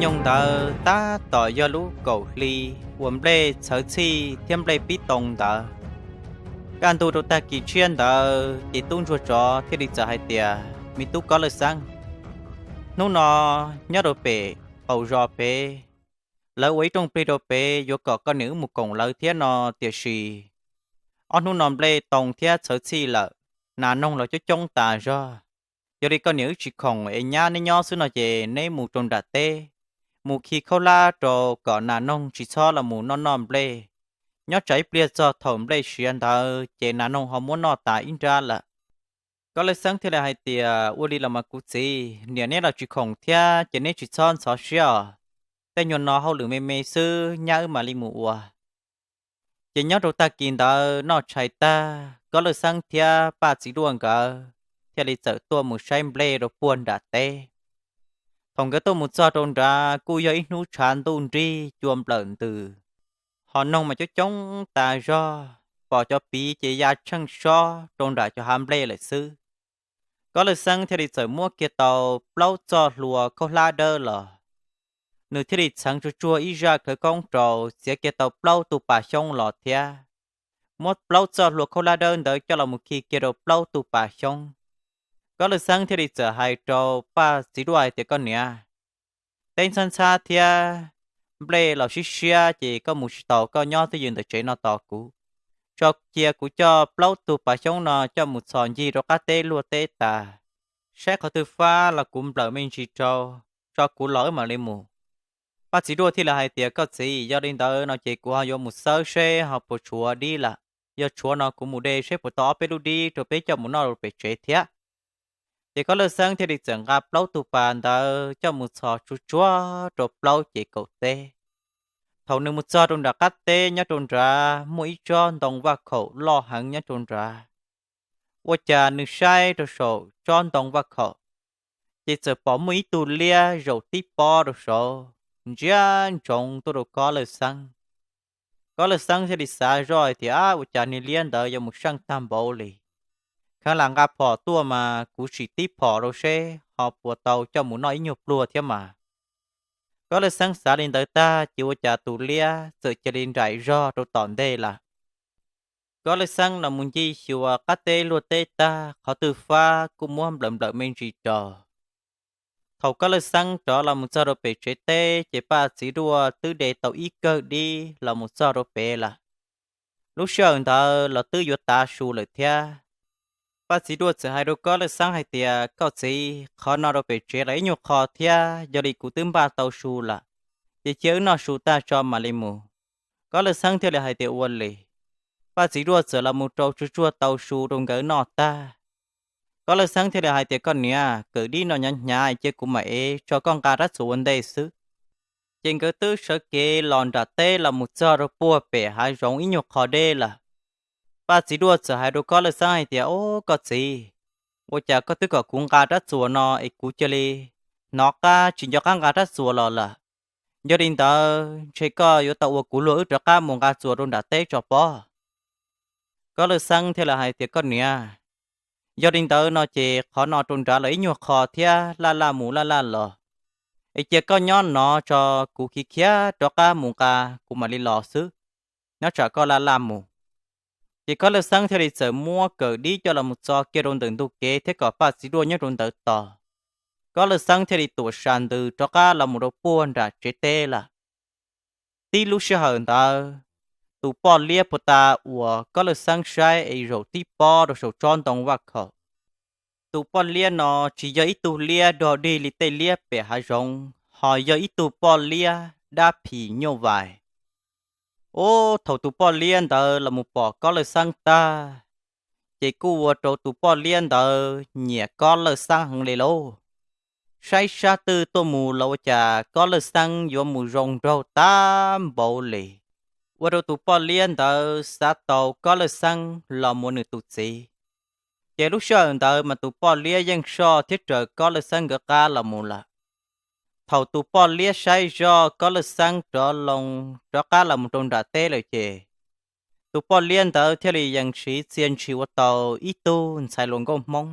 Nyoog ntawd tab tom yog lub kaum hli uas nplej txhawv txhij thiab nplej pib too ntawd. Kaj ntug rau tag kis tshiab ntawd ces tub ntsuag tsov thiaj li txawm hais tias, Me tub Kob Lawj Xeeb, hnub no nyob rau pem qaum zos pem, lawv ua ib rooj plig rau pem yuav kom koj niam wb mus koom lawv thiab no, tiam sis ob hnub no nplej too thiab txhawv txhij lawm, nas noog los coob coob tas zog. Yog li koj niam wb tsis khoom es nyab neb nyob xwb no ces neb mus rau nram teb, mus khi khaub hlab rau kom nas noog tsis txhob los mus noj noj nplej. Nyob tsam ib pliag txog thaum nplej siav ntawd ces nas noog ho muab noj tas ib nrab lawm. Kob Lawj Xeeb thiaj li hais tias, Ua li los mas kuv txiv, niam neb los tsis khoom thiab ces neb tsis txhob ntxhov siab os. Tej nyuag no hauj lwm me me xwb, nyab wb mam li mus ua. Ces nyob rau tag kis ntawd noj tshais tag, Kob Lawj Xeeb thiab Paj Txiv Duaj nkawd thiaj li txawm tuaj mus saib nplej rau puag nram teb. Thaum nkawd tuaj mus txog rau nrad kuj yog ib hnub tshav ntuj nrig cua nplawm ntws, ho noog mas coob coob tas zog, pom cov piv ces ya tsheej sob rau nram cov hav nplej lawm xwb. Kob Lawj Xeeb thiaj li txawm muab kiag tau plaub txoj hlua khaub hlab dawb los. Nws thiaj li txheev tsuag tsuag ib zaj khawv koob rau, txiav kiag tau plaub tug pas xyoob los thiab. Muab plaub txoj hlua khaub hlab dawb ntawd coj los mus khi kiag rau plaub tug pas xyoob. Kob Lawj Xeeb thiaj li txawm hais rau Paj Txiv Duaj hais tias, Koj niam, teb ntxhab ntxhab thiab nplej los siab siab ces koj mus tsis taus, koj nyob twj ywm ntawm tsev no tos kuv. Tso cia kuv coj plaub tug pas xyoob no coj mus txhos ncig rau qab teb luaj teb tas, saib qhov twg fab los kuv nplawm me ntsis rau, tso kuv los wb mam li mus. Paj Txiv Duaj thiaj li hais tias, Koj txiv, yog li ntawd no ces kuv ho yuav mus xawb seb ho puas tshuav dib lawm. Yog tshuav no kuv mus de seb puas tau ob peb lub dib rau peb coj mus noj rau pem tsev thiab. Ces Kob Lawj Xeeb thiaj li txawm nqa plaub tug pas ntawd coj mus txhos tsuag tsuag rau plaub cev kaum teb. Thaum nws mus txog rau nram qab teb nyob rau nrad muaj ib tsob ntoo vaj khaum loj heev nyob rau nrad. Ua cas nws saib rau saum tsob ntoo vaj khaum, ces txawm pom muaj ib tug liab zaum tib pob rau saud, ntsia ntsoov tuaj rau Kob Lawj Xeeb. Kob Lawj Xeeb thiaj li xav zoj hais tias, Ab, ua cas niag liab ntawd yuav mus seej tag npaum li. Kheev lam nqa phom tuaj mas kuv sim tib phom rau seb ho puas tau coj mus noj ib nyuag pluag thiab mas. Kob Lawj Xeeb xav li ntawd tag ces ua cas tus liab txawm cia li nraim zog rau tom ntej lawm. Kob Lawj Xeeb los mus ncig xyuas qab teb luaj teb tag, qhov twg fab kuj muab nplawm nplawm me ntsis rau. Thaum Kob Lawj Xeeb rov los mus txog rau pem tsev teb ces Paj Txiv Duaj twb de tau ib kawg dib los mus txog rau pem lawm. Lub sij hawm ntawd los twb yuav tav su lawm thiab. Paj Txiv Duaj txawm hais rau Kob Lawj Xeeb hais tias, Koj txiv, qhov no rau pem tsev los ib nyuag qho thiab, yog li kuv twb npaj tau su lawm, ces cia wb noj su tag tso mam li mus. Kob Lawj Xeeb thiaj li hais tias, Ua li. Paj Txiv Duaj txawm los mus rau tsuag tsuag tau su rau nkawd noj tag. Kob Lawj Xeeb thiaj li hais tias, Koj niam, kawm dib no hnyav hnyav, cia kuv mam ev tso koj nqa rab txuas ua ntej xwb. Ces nkawd twb sawv kev los nram teb los mus txog rau puag pem hav zoov ib nyuag qho deb lawm. Paj Txiv Duaj txawm hais rau Kob Lawj Xeeb hais tias, Ob, koj txiv, ua cas koj twb kom kuv nqa rab txuas no es kuv cia li hnov qab tsis nco qab nqa rab txuas los lawm. Yog li ntawd ntshe koj yuav tau ua kuv luag wb rov qab mus nqa txuas rau nram teb tso pob. Kob Lawj Xeeb thiaj li hais tias, Koj niam, yog li ntawd no ces qhov no rau nrad los ib nyuag qho thiab, laj laj mus laj laj los, es cia koj nyob no tso, kuv khiav khiav rov qab mus nqa kuv mam li los xwb, nyob tsam koj laj laj mus. Ces Kob Lawj Xeeb thiaj li txawm muab kawm dib coj los mus txo kiag rau ntawm ntug kev thiab kom Paj Txiv Duaj nyob rau ntawd tos. Kob Lawj Xeeb thiaj li tuam sam ntws rov qab los mus rau puag nram tsev teb lawm. Tib lub sij hawm ntawd, tus poj liab puag ta uas Kob Lawj Xeeb saib es zaum tib pob rau saum tsob ntoo vaj khaum, tus poj liab no tsis yog ib tug liab dog dig li tej liab pem hav zoov, ho yog ib tug poj liab dab phim nyuj vais. Ub, thaum tus poj liab ntawd los mus pom Kob Lawj Xeeb tag, ces kuj ua rau tus poj liab ntawd nyiam Kob Lawj Xeeb heev li lauj. Saib sab twj tuaj mus los ua cas Kob Lawj Xeeb yuav mus zoo nraug tag npaum li, ua rau tus poj liab ntawd xav tau Kob Lawj Xeeb los mus ua nws tus txiv. Ces lub sij hawm ntawd mas tus poj liab yeej soj thiab raws Kob Lawj Xeeb nkawd qab los mus lawm. Thaum tus poj liab saib zoj Kob Lawj Xeeb rov loo, rov qab los mus rau nram teb lawm ces tus poj liab ntawd thiaj li yees siv txia ntshis ua tau ib tug ntxhais hluas nkauj Hmoob,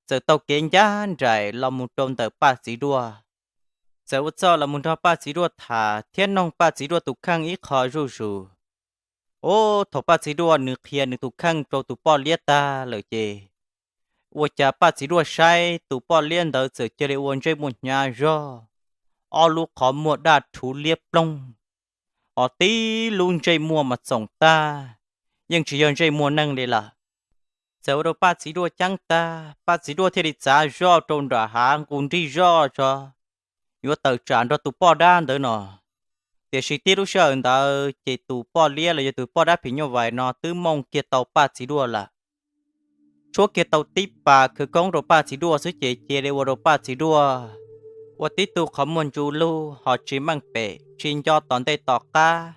txawm taug kev ncaj nraim los mus rau ntawm Paj Txiv Duaj. txawm ua txuj los mus nrog Paj Txiv Duaj tham thiab noog Paj Txiv Duaj tus kheej ib qho zuj zus. Ub, thaum Paj Txiv Duaj nws qhia nws tus kheej rau tus poj liab tag lawm ces ua cas Paj Txiv Duaj saib tus poj liab ntawd txawm cia li ua ntsej muag hnyav zog, ob lub qhov muag daj rhuv liab ploog, ho tib lub ntsej muag mas txoom tag, yeej tsis yog ntsej muag neeg li lawm. Txawm ua rau Paj Txiv Duaj ceeb tag, Paj Txiv Duaj thiaj li txav zoj rau nram hav nqus nrig zoj tso, yuav tawm tsam nrog tus poj dab ntawd no. Tiam sis tib lub sij hawm ntawd ces tus poj liab los yog tus poj dab phim nyuj vais no twb mooj kiag tau Paj Txiv Duaj lawm. Tshuab kiag tau tib pas khawv koob rau Paj Txiv Duaj xwb ces cia li ua rau Paj Txiv Duaj ua tib tug qhov muag ntsu lug ho tsis meej pem tsis nco tom ntej tom qab,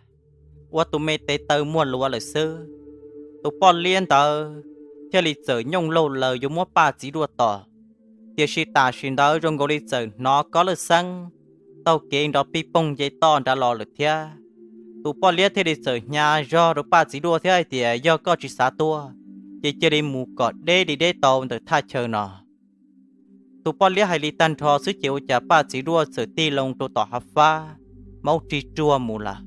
ua tus me tes taw muag luav lawm xwb. Tus poj liab ntawd thiaj li txawm nyooj laug laws yuav muab Paj Txiv Duaj tom, tiam sis tam sim ntawd zoo nkaus li txawm hnov Kob Lawj Xeeb taug kev nrov pij poog nce toj nrad los lawm thiab. Tus poj liab thiaj li txawm hnyav zog rau Paj Txiv Duaj thiab hais tias, Yog koj tsis xav tuag, ces cia li mus kom deb li deb tau ntawm thaj chaw no. Tus poj liab hais li tag nrho xwb ces ua cas Paj Txiv Duaj txawm tig loo rau tom hav fab, maub rig ruag mus lawm.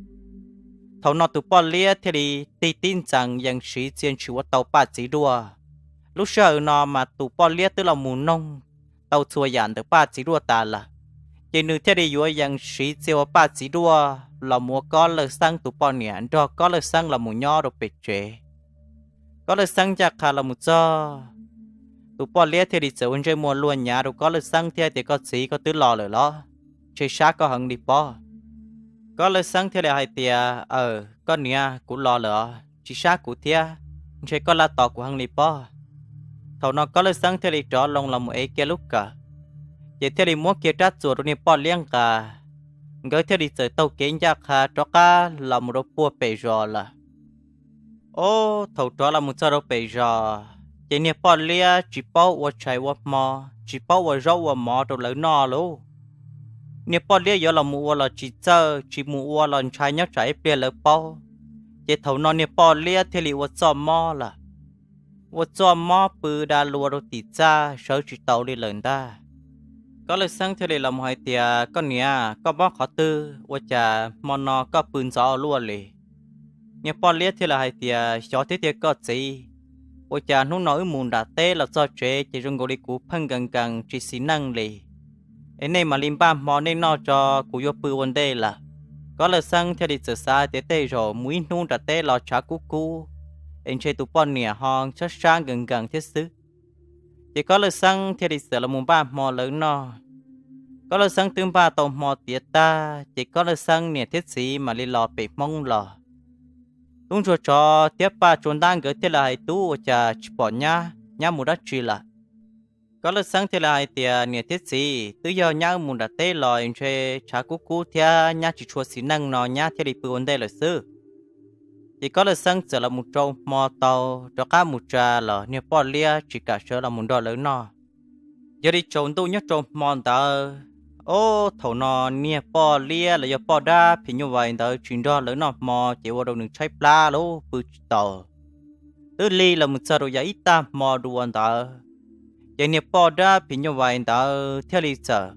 Thaum no tus poj liab thiaj li tig tib ntxees yees siv txia ntshis ua tau Paj Txiv Duaj. Lub sij hawm no mas tus poj liab twb los mus noog tau txhua yam ntawm Paj Txiv Duaj tas lawm, ces nws thiaj li yuav yees siv txia ua Paj Txiv Duaj los mus ua Kob Lawj Xeeb tus poj niam nrog Kob Lawj Xeeb los mus nyob rau pem tsev. Kob Lawj Xeeb ncaj qha los mus txog, tus poj liab thiaj li txawm ua ntsej muag luag nyav rau Kob Lawj Xeeb thiab tias, Koj txiv, koj twb los lawm los? Ntshe sab koj heev li pob. Kob Lawj Xeeb thiaj li hais tias, Aws, koj niam, kuv los lawm os, tsis sab kuv thiab, ntshe koj laj tos kuv heev li pob. Thaum no Kob Lawj Xeeb thiaj li rov loo los mus ev kiag lub kawm, ces thiaj li muab kiag rab txuas rau niag poj liab nqa, nkawd thiaj li txawm taug kev ncaj qha rov qab los mus rau puag pem zos lawm. Ob, thaum rov los mus txog rau pem zos ces niag poj liab tsis paub ua tshais ua hmo, tsis paub ua zaub ua mov rau lawv noj lauj. Niag poj liab yuav los mus ua los tsis txawj, tsis mus ua los ntshai nyob tsam ib pliag lawv paub. Ces thaum no niag poj liab thiaj li ua txoj mob lawm, ua txoj mob pw da luas rau tim txaj sawv tsis taus li lawm ntag. Kob Lawj Xeeb thiaj li los mus hais tias, Koj niam, koj mob qhov twg ua cas hmo no koj pw ntxov luaj li? Niag poj liab thiaj li hais tias, Xyov thiab tiag koj txiv, ua cas hnub no wb mus nram teb los txog tsev ces zoo nkaus li kuv pheej nkees nkees tsis xis neej li. Es nej mam li npaj hmo nej noj tso, kuv yuav pw ua ntej lawm. Kob Lawj Xeeb thiaj li txawm xav tias tej zaum mus ib hnub nram teb los tshav kub kub, es ntshe tus poj niam ho sab sab nkees nkees thiab xwb. Ces Kob Lawj Xeeb thiaj li txawm los mus npaj hmo lawv noj. Kob Lawj Xeeb twb npaj tau hmo tiav tag ces Kob Lawj Xeeb niam thiab txiv mam li los pem Hmoob los. Tub ntsuag tsov thiab Paj Tsua Ntab nkawd thiaj li hais, Tub, ua cas tsis pom nyab, nyab mus dab tsi lawm? Kob Lawj Xeeb thiaj li hais tias, Niam thiab txiv, twb yog nyab mus nram teb los ntshe tshav kub kub thiab nyab tsis tshua xis neej no nyab thiaj li pw ua ntej lawm xwb. Ces Kob Lawj Xeeb txawm los mus rau hmo tau rov qab mus tsa los niag poj liab tsis kam sawv los mus nrog lawv noj. Yog li tsaus ntuj nyob rau hmo ntawd, ob, thaum no niag poj liab los yog poj dab phim nyuj vais ntawd tsis nrog lawv noj hmo ces ua rau nws tshaib plab lauj, pw tsis taus. Twb lig los mus txog rau yav ib tag hmo dua ntawd, ces niag poj dab phim nyuj vais ntawd thiaj li txawm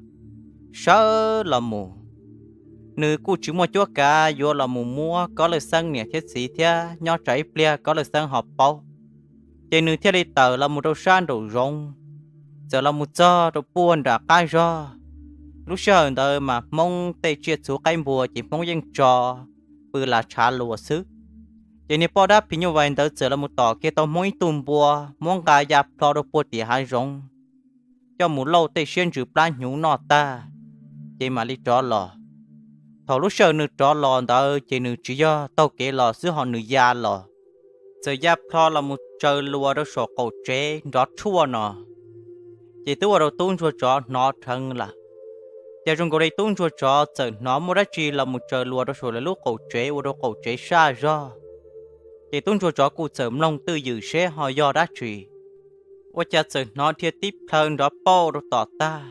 sawv los mus. Nws kuj tsis muaj cuab kav yuav los mus muab Kob Lawj Xeeb niam thiab txiv thiab nyob tsam ib pliag Kob Lawj Xeeb ho paub. Ces nws thiaj li tawm los mus rau sab nraum zoov, txawm los mus txog rau puag nram qab zog. Lub sij hawm ntawd mas Hmoob tej tsiaj txhu qaib npua ces Hmoob yeej tso pw las tshav luas xwb. Ces niag poj dab phim nyuj vais ntawd txawm los mus tom kiag tau Hmoob ib tug npua, muab nqa ya plho rau puag tim hav zoov, coj mus lauj tej siab ntsws plab hnyuv noj tag, ces mam li rov los. Thaum lub sij hawm nws rov los ntawd ces nws tsis yog taug kev los xwb ho nws ya los, txawm ya plho los mus tsaws luas rau saum qaum tsev nrov rhuaj no, ces twb ua rau tub ntsuag tsov hnov dheev lawm. Ces zoo nkaus li tub ntsuag tsov txawm hnov muaj dab tsi los mus tsaws luas rau saum lawv lub qaum tsev ua rau qaum tsev saj zog. Ces tub ntsuag tsov kuj txawm mloog twj ywm seb ho yog dab tsi, ua cas txawm hnov dhia tib plhaw nrov pauj rau tom tag.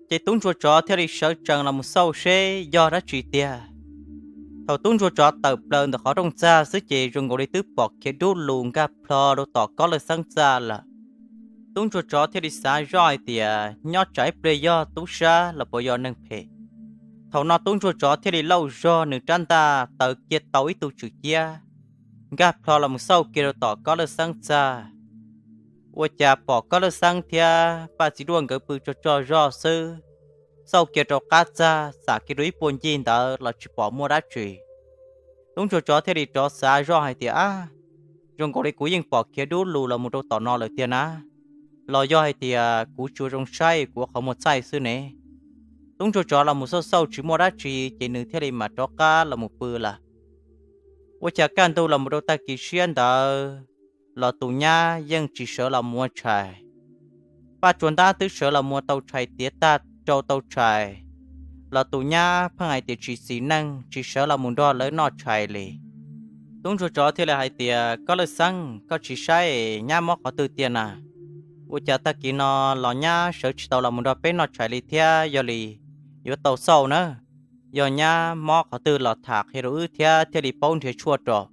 Ces tub ntsuag tsov thiaj li sawv tsees los mus xauj seb yog dab tsi tiag. Thaum tub ntsuag tsov tawm plaws ntawm qhov rooj txag xwb ces zoo nkaus li twb pom khiav dub lus nkag plho rau tom Kob Lawj Xeeb txaj lawm. Tub ntsuag tsov thiaj li xav zoj hais tias nyob tsam ib pliag yog tub sab los puas yog neeg phem. Thaum no tub ntsuag tsov thiaj li lauj zog nws rab ntaj taws kiag tau ib tug tswm ciab, nkag plho los mus xauj kiag rau tom Kob Lawj Xeeb txaj. Ua cas pom Kob Lawj Xeeb thiab Paj Txiv Duaj nkawd pw tso tso zog xwb, xauj kiag rau qab txaj, xam kiag rau ib puag ncig ntawd los tsis pom muaj dab tsi. Tub ntsuag tsov thiaj li rov xav zoj hais tias, Ab, zoo nkaus li kuv yeej pom khiav dub lug los mus rau tom no lawm tiag na, los yog hais tias kuv tsis ua zoo saib kuv ua qhov muag txaij xwb ne. Tub ntsuag tsov los mus xauj xauj tsis muaj dab tsi ces nws thiaj li mam rov qab los mus pw lawm. Ua cas kaj ntug los mus rau tag kis siab ntawd los tus nyab yeej tsis sawv los mus ua tshais. Paj Tsua Ntab twb sawv los mus ua tau tshais tiav tag rau tau tshais, los tus nyab pheej hais tias tsis xis neej tsis sawv los mus nrog lawv noj tshais li. Tub ntsuag tsov thiaj li hais tias, Kob Lawj Xeeb, koj tsis saib nyab mob qhov twg tiag na? Ua cas tag kis no los nyab sawv tsis tau los mus nrog peb noj tshais li thiab? Yog li yuav tau xauj na, yog nyab mob qhov twg los tham qhia rau wb thiab thiaj li paub nrhiav tshuaj rau.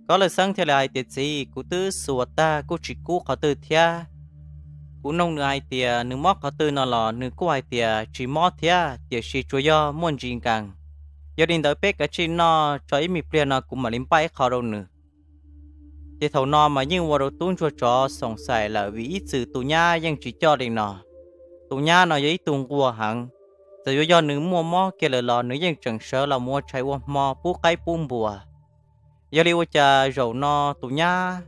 Kob Lawj Xeeb thiaj li hais tias, Txiv, kuv twb xuas tag kuj tsis kub qhov twg thiab. Kuv noog nws hais tias nws mob qhov twg no los nws kuj hais tias tsis mob thiab, tiam sis tsuas yog muaj ntsis nkees. Yog li ntawd peb kav tsij noj tso ib me pliag no kuv mam li npaj ib qho rau nws. Ces thaum no mas yeej ua rau tub ntsuag tsov xoom xaim lawm vim ib txwm tus nyab yeej tsis coj li no. Tus nyab no yog ib tug nquag heev, txawm yuav yog nws muaj mob kiag lawm los nws yeej tseem sawv los mus ua tshais ua hmo pub qaib pub npua. Yog li ua cas zaum no tus nyab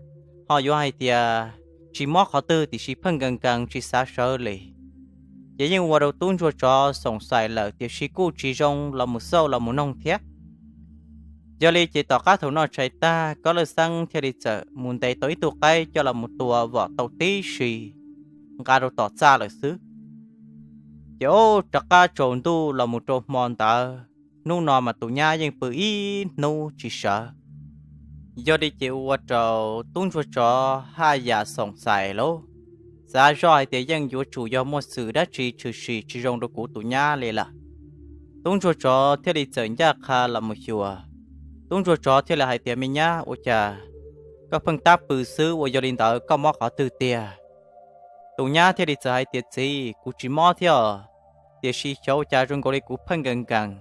ho yuav hais tias tsis mob qhov twg tiam sis pheej nkees nkees tsis xav sawv li. Ces yeej ua rau tub ntsuag tsov xoom xaim lawm tiam sis kuj tsis zoo los mus xauj los mus noog thiab. Yog li ces tom qab thaum noj tshais tag Kob Lawj Xeeb thiaj li txawm mus ntes tau ib tug qaib coj los mus tua vom tau tib si, nqa rau tom txaj lawm xwb. Ces ub rov qab tsaus ntuj los mus rau hmo ntawd, hnub no mas tus nyab yeej pw ib hnub tsis sawv. Yog li ces ua rau tub ntsuag tsov haj yam xoom xaim lauj, xav zoj hais tias yeej yuav tsum yog muaj xwm dab tsi tshwm sim tsis zoo rau kuv tus nyab li lawm. Tub ntsuag tsov thiaj li txawm ncaj qha los mus xyuas. Tub ntsuag tsov thiaj li hais tias, Me nyab, ua cas koj pheej tab pw xwb, ua yog li ntawd koj mob qhov twg tiag? Tus nyab thiaj li txawm hais tias, Txiv, kuv tsis mob thiab os, tiam sis xyov ua cas zoo nkaus li kuv pheej nkees nkees,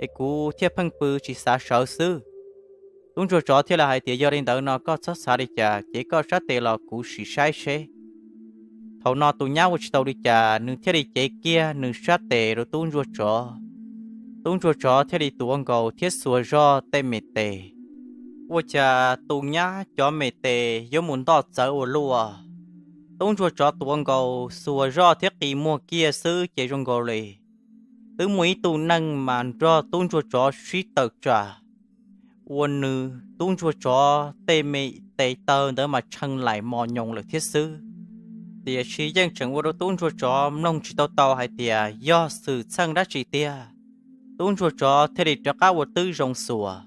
es kuv thiaj pheej pw tsis xav sawv xwb. Tub ntsuag tsov thiaj li hais tias, Yog li ntawd no koj txhob xav li cas, ces koj sab tes los kuv sim saib seb. Thaum no tus nyab ua tsis tau li cas, nws thiaj li cev kiag nws sab tes rau tub ntsuag tsov. Tub ntsuag tsov thiaj li tuav nkaus thiab xuas zog tej me tes. Ua cas tus nyab cov me tes yuav mus ntoj txawv ua luaj. Tub ntsuag tsov tuav nkaus xuas zog thiab qi muag kiag xwb ces zoo nkaus li twb muaj ib tug neeg mas nrog tub ntsuag tsov sib tawm tsam, ua nws tub ntsuag tsov tej me tes taw ntawd mas tshee laim mos nyoos lawm thiab xwb. Tiam sis yeej tseem ua rau tub ntsuag tsov mloog tsis tau tau hais tias yog xwm txheej dab tsi tiag. Tub ntsuag tsov thiaj li rov qab ua twb zoo xuas.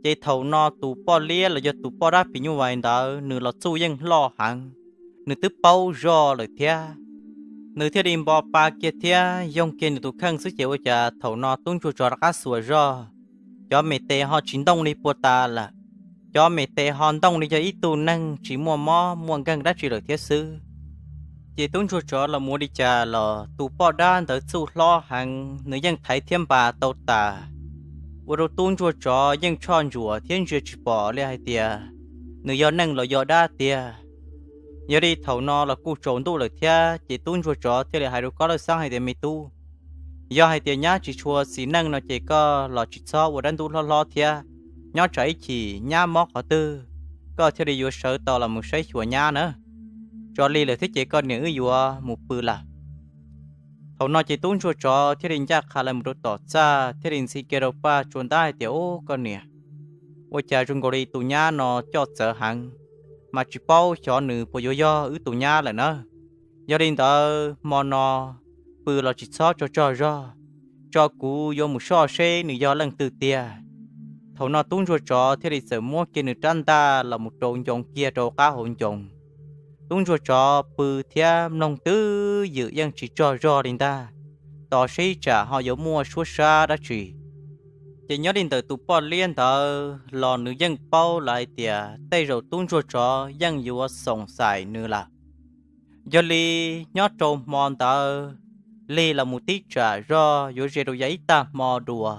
Ces thaum no tus poj liab los yog tus poj dab phim nyuj vais ntawd nws los txuj yeej loj heev, nws twb paub zoj lawm thiab. Nws thiaj li npo pa kiag thiab yoog kiag nws tus kheej xwb ces ua cas thaum no tub ntsuag tsov rov qab xuas zog, cov me tes ho tsis ntooj li puag ta lawm. Cov me tes ho ntooj li yog ib tug neeg tsis muaj mob muaj nkeeg dab tsi lawm thiab xwb. Ces tub ntsuag tsov los mus ua li cas los tus poj dab ntawd txuj hlob heev, nws yeej thaiv thiab npa tau tas, ua rau tub ntsuag tsov yeej tshoj ntsuam thiab ntsia tsis pom li hais tias nws yog neeg los yog dab tiag. Yog li thaum no los kuj tsaus ntuj lawm thiab ces tub ntsuag tsov thiaj li hais rau Kob Lawj Xeeb hais tias, Me tub, yog hais tias nyab tsis tshua xis neej no ces koj los tsis txhob ua dab ntub hlob hlob thiab, nyob tsam ib chim nyab mob qhov twg, koj thiaj li yuav sawv tau los mus saib xyuas nyab na. Tso li lawm thiab ces koj niam wb yuav mus pw lawm. Thaum no ces tub ntsuag tsov thiaj li ncaj qha los mus rau tom txaj thiaj li ntxhi kiag rau Paj Tsua Ntab hais tias, Ub, koj niam, ua cas zoo nkaus li tus nyab no coj txawv heev, mas tsis paub xyov nws puas yuav yog wb tus nyab lawm na. Yog li ntawd hmo no pw los tsis txhob tso tsog zog, tso kuv yuav mus soj seb nws yog leej twg tiag. Thaum no tub ntsuag tsov thiaj li txawm muab kiag nws rab ntaj los mus rau ncoo kiag rau qab hauv ncoo. Tub ntsuag tsov pw thiab mloog twb ywm yeej tsis tsog zog li ntag, tos seb tsam ho yuav muaj suab sab dab tsi. Ces nyob li ntawm tus poj liab ntawd los nws yeej paub lawm hais tias tej zaum tub ntsuag tsov yeej yuav xoom xaim nws lawm. Yog li nyob rau hmo ntawd, lig los mus tib tsam zog yuav ze rau yav ib tag hmo dua.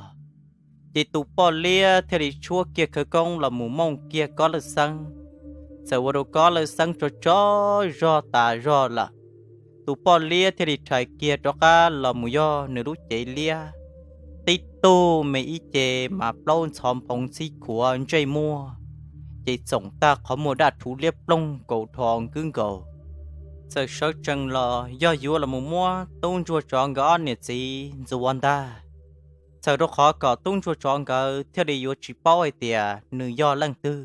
Ces tus poj liab thiaj li tshuab kiag khawv koob los mus mooj kiag Kob Lawj Xeeb. Txawm ua rau Kob Lawj Xeeb tso tso zog tas zog lawm, tus poj liab thiaj li rhais kiag rov qab los mus yog nws lub cev liab. Tib tug me ib ce mas plaub ntxhov nphoo ntxhib khuav ntsej muag, ces txoom tag qhov muag daj rhuv liab ploog nkaus dhos nkwb nkaus. Txawm sawv tsees los yog yuav los mus muab tub ntsuag tsov nkawd ob niam txiv ntxuav ntag, txhawm rau qhov kom tub ntsuag tsov nkawd thiaj li yuav tsis paub hais tias nws yog leej twg.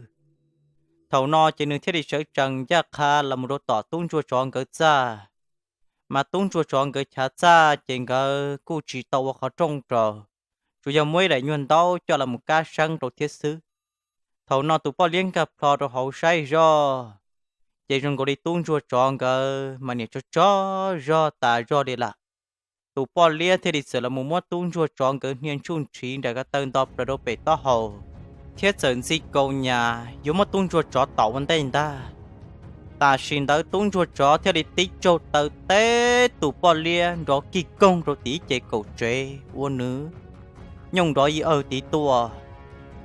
Thaum no ces nws thiaj li sawv tsees ncaj qha los mus rau tom tub ntsuag tsov nkawd txaj. Mas tub ntsuag tsov nkawd chav txaj ces nkawd kuj tsis tau ua qhov rooj rau, tsuas yog muab ib daim nyuag ntaub coj los mus kab seeb rau thiab xwb. Thaum no tus poj liab nkag plho rau hauv saib zoj, ces zoo nkaus li tub ntsuag tsov nkawd mas niam tso tso zog tas zog li lawm. Tus poj liab thiaj li txawm los mus muab tub ntsuag tsov nkawd hnia ntsuj ntshiv nraim ko taw nto plaws rau pem taub hau, thiab txawm ntxi kaus nyas yuav muab tub ntsuag tsov tom ua ntej ntag. Tam sim ntawd tub ntsuag tsov thiaj li tib tsaug taw teb tus poj liab nrov kig koog rau tim ib ce kaum tsev ua nws nyooj nrov ib awg tid tuaj.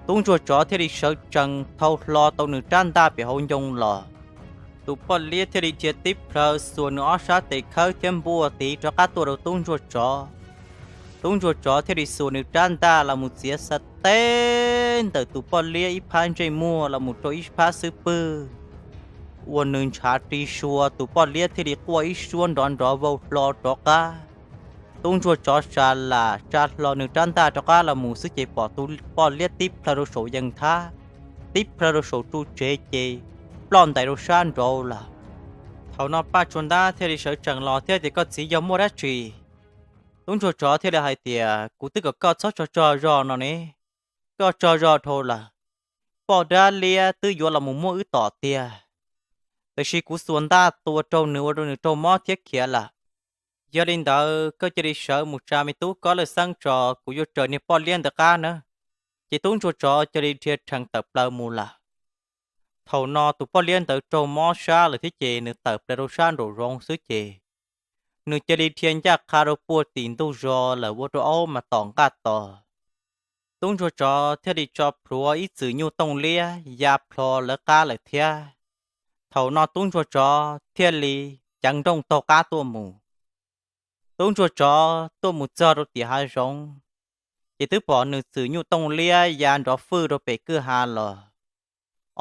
Tub ntsuag tsov thiaj li sawv tsees thau hlo tau nws rab ntaj pem hauv ncoo los. Tus poj liab thiaj li dhia tib plhaw xuas nws ob sab tes khawb thiab npuaj tiv rov qab tuaj rau tub ntsuag tsov. Tub ntsuag tsov thiaj li xuas nws rab ntaj los mus txiav xav teb ntawm tus poj liab ib phab ntsej muag los mus rau ib phab xub pwg, ua nws ntshav ri sua, tus poj liab thiaj li quaj ib suab nrov nrov vau hlo rov qab. Tub ntsuag tsov sa lam tsa hlo nws rab ntaj rov qab los mus xwb ces pom tus poj liab tib plhaw rau saum yees thab, tib plhaw rau saum ru tsev ces ploj ntais rau sab nraud lawm. Thaum no Paj Tsuas Ntab thiaj li sawv tsees los thiab tias, Koj txiv, yog muaj dab tsi? Tub ntsuag tsov thiaj li hais tias, Kuv twb kom koj txhob tso tso zog no ne, koj tso zog dhau lawm. Poj dab liab twb yuav los mus muab wb tom tiag, tiam sis kuv xuas ntaj tua rau nws ua rau nws raug mob thiab khiav lawm. Yog li ntawd koj cia li sawv mus tsa me tub Kob Lawj Xeeb tso, kuv yuav raws niag poj liab ntawd qab na. Ces tub ntsuag tsov cia li dhia rhees tawm plaws mus lawm. Thaum no tus poj liab ntawd raug mob sab lawm thiab ces nws tawm plaws rau sab nraum zoov xwb ces nws cia li dhia ncaj qha rau puag tim ntug zos lawm ua rau aub mas tom nqaj tos. Tub ntsuag tsov thiaj li tso plhuav ib txwm nyuj tooj liab ya plho lawv qab lawm thiab. Thaum no tub ntsuag tsov thiaj li ceev nrooj taug qab tuaj mus. Tub ntsuag tsov tuaj mus txog rau tim hav zoov, ces twb pom nws txwm nyuj tooj liab ya nrov fwj rau pem kwj ha los.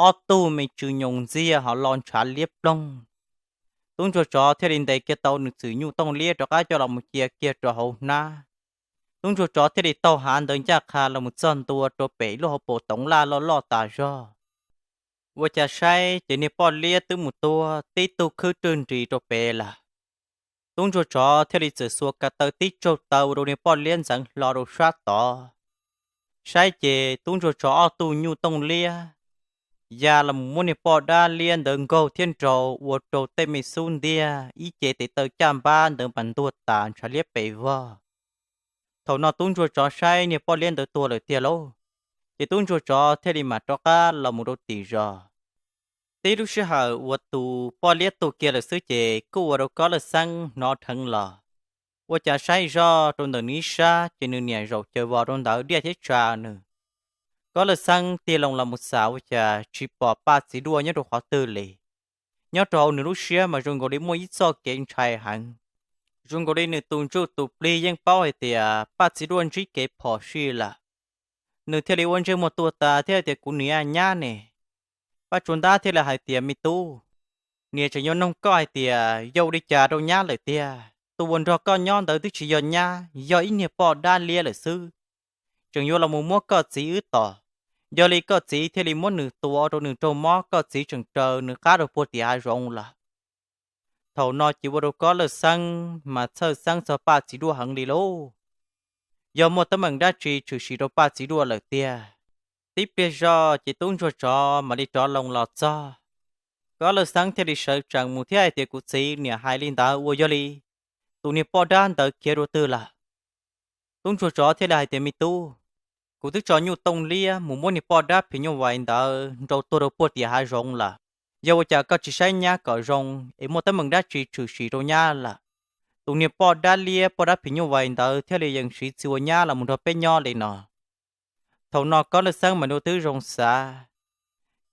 Ob tug me tsw nyoos ntxiag ho lo ntshav liab ploog. Tub ntsuag tsov thiaj li ntes kiag tau nws txwm nyuj tooj liab rov qab coj los mus cia kiag rau hauv hnab. Tub ntsuag tsov thiaj li taug hav ntawd ncaj qha los mus txog ntua rau pem lub hauv paus toov laj loj loj tas zog. Ua cas saib ces niag poj liab twb mus tuag tib tug khwb rwg nris rau pem lawm. Tub ntsuag tsov thiaj li txawm xuas ko taw tib tsaug taw ua rau niag poj liab ntxeev hlo rau sab tod. Saib ces tub ntsuag tsov ob tug nyuj tooj liab ya los mus muab niag poj dab liab ntawd nkaug thiab nraus ua rau tej me xub ntiag ib ce tes taw caj npab ntawd mas ntuag tas ntshav liab pes vog. Thaum no tub ntsuag tsov saib niag poj liab ntawd tuag lawm tiag lauj, ces tub ntsuag tsov thiaj li mam rov qab los mus rau tim zos. Tib lub sij hawm uas tus poj liab tuag kiag lawm xwb ces kuj ua rau Kob Lawj Xeeb hnov dheev los. Ua cas saib zoj rau ntawm nws ib sab ces nws niam zaum caws vos rau ntawd diaj thiab tsa nws. Kob Lawj Xeeb tig loo los mus xam ua cas tsis pom Paj Txiv Duaj nyob rau qhov twg li. Nyob rau hauv nws lub siab mas zoo nkaus li muaj ib txoj kev ntshai heev. Zoo nkaus li nws tus ntsuj tus plig yeej paub hais tias Paj Txiv Duaj ntsib kev phom sij lawm. Nws thiaj li ua ntsej muag tuag tas thiab hais tias, Kuv niam nyab ne. Paj Tsuas Ntab thiaj li hais tias, Me tub, niam tseem yuav noog koj hais tias yog ua li cas rau nyab lawm tiag. Tus uas nrog koj nyob ntawd twb tsis yog nyab, yog ib niag poj dab liab lawm xwb. Tseem yuav los mus muab koj txiv wb tom. Yog li koj txiv thiaj li muab nws tua rau nws raug mob, koj txiv tseem raws nws qab rau puag tim hav zoov lawm. Thaum no ces ua rau Kob Lawj Xeeb mas txhawj xeeb txog Paj Txiv Duaj heev li lauj. Yog muaj teeb meem dab tsi tshwm sim rau Paj Txiv Duaj lawm tiag. Tib pliag zoj ces tub ntsuag tsov mam li rov loo los txog. Kob Lawj Xeeb thiaj li sawv tsees mus thiab hais tias, Kuv txiv, niam hais li ntawd uas yog li tus niag poj dab ntawd khiav rau twg lawm? Tub ntsuag tsov thiaj li hais tias, Me tub, kuv twb tso nyuj tooj liab mus muab niag poj dab phim nyuj vais ntawd nrau tuag rau puag tim hav zoov lawm. Yog ua cas koj tsis saib nyab kom zoo es muaj teeb meem dab tsi tshwm sim rau nyab lawm? tus niag poj dab liab poj dab phim nyuj vais ntawd thiaj li yeej siv txiv ua nyab los mus nrog peb nyob li no. Thaum no Kab Laj Xeeb mas nws twb zoo xav,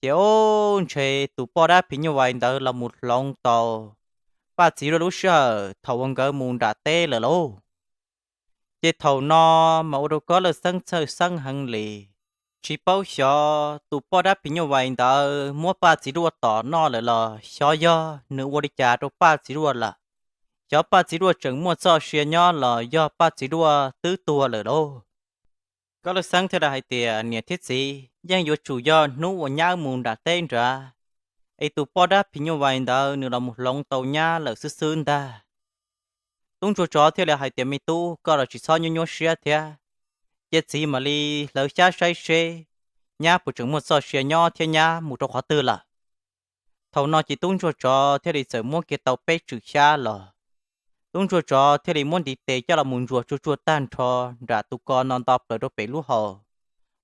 ces ub, ntshe tus poj dab phim nyuj vais ntawd los mus hloov tau Paj Txiv Duaj lub sij hawm thaum uas nkawd mus nram teb lawm lauj. Ces thaum no mas ua rau Kab Laj Xeeb txhawj xeeb heev li, tsis paub xyov tus poj dab phim nyuj vais ntawd muab Paj Txiv Duaj tom noj lawm los xyov yog nws ua li cas rau Paj Txiv Duaj lawm. Xyov Paj Txiv Duaj tseem muaj txoj sia nyob los yog Paj Txiv Duaj twb tuag lawm lauj. Kab Laj Xeeb thiaj li hais tias, niam thiab txiv, yeej yuav tsum yog hnub uas nyab mus nram teb nrad, es tus poj dab phim nyuj vais ntawd nws los mus hloov tau nyab lawm xwb xwb ntag. Tub ntsuag tsov thiaj li hais tias, me tub, koj los tsis txhob nyuaj nyuaj siab thiab, cia txiv mam li hlawv xyab saib seb nyab puas tseem muaj txoj sia nyob thiab nyab mus rau qhov twg lawm. Thaum no ces tub ntsuag tsov thiaj li txawm muab kiag tau peb tswm xyab los. Tub ntsuag tsov thiaj li muab ntiv tes coj los mus ntsuas tsuag tsuag tag nrho nram tus ko no nto plaws rau pem lub hau,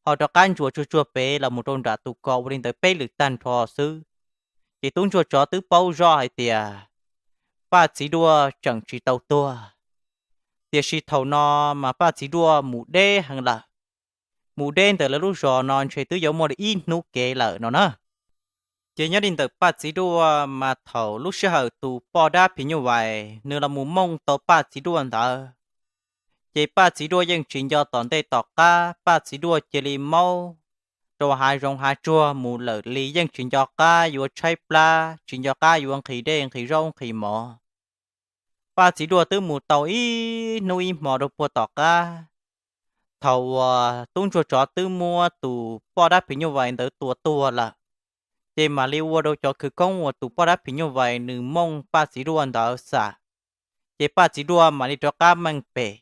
ho rov qab ntsuas tsuag tsuag pem los mus rau nram tus ko ua li ntawd peb lwm tag nrho xwb. Ces tub ntsuag tsov twb paub zoj hais tias Paj Txiv Duaj tseem tsis tau tuag, tiam sis thaum no mas Paj Txiv Duaj mus deb heev lawm. Mus deb ntawm lawv lub zos no ntshe twb yuav muaj li ib hnub kev lawm no na. Ces nyob li ntawm Paj Txiv Duaj mas thaum lub sij hawm tus poj dab phim nyuj vais nws los mus mooj tau Paj Txiv Duaj ntawd, ces Paj Txiv Duaj yeej tsis nco tom ntej tom qab, Paj Txiv Duaj cia li maub rau hav zoov hav tsuag mus lawm li yeej tsis nco qab yuav tshaib plab, tsis nco qab yuav nqhis dej nqhis zaub nqhis mov. Paj Txiv Duaj twb mus tau ib hnub ib hmo rau puag tom qab, thaum uas tub ntsuag tsov twb muab tus poj dab phim nyuj vais ntawd tua tuag lawm, ces mam li ua rau cov khawv koob uas tus poj dab phim nyuj vais nws mooj Paj Txiv Duaj ntawd xam. Ces Paj Txiv Duaj mam li rov qab meej pem.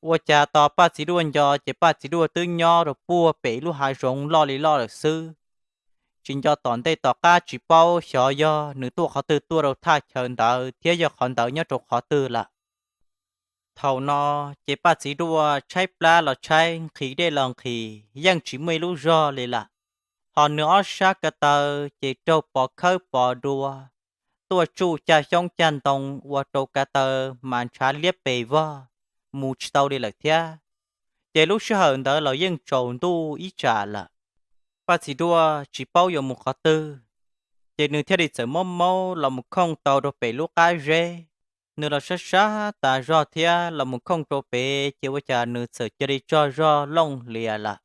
Ua cas tos Paj Txiv Duaj nco ces Paj Txiv Duaj twb nyob rau puag pem lub hav zoov loj li loj lawm xwb, tsis nco tom ntej tom qab, tsis paub xyov yog nws tuaj qhov twg tuaj rau thaj chaw ntawd thiab yog qhov ntawd nyob rau qhov twg lawm. Thaum no ces Paj Txiv Duaj tshaib plab los tshaib, nqhis dej los nqhis, yeej tsis muaj ib lub zog li lawm. Ho nws ob sab ko taw ces raug pov khawb pov dua, tuaj tsuj caj xyoob caj ntoo ua rau ko taw mas ntshav liab pes vog, mus tsis tau li lawm thiab. Ces lub sij hawm ntawd los yeej tsaus ntuj ib tsam lawm. Paj Txiv Duaj tsis paub yuav mus qhov twg, ces nws thiaj li txawm maub maub los mus khooj tau rau pem lub qab zeb. Nws los sab sab tas zog thiab los mus khooj rau pem ces ua cas nws txawm cia li tsaug zog looj hlias lawm.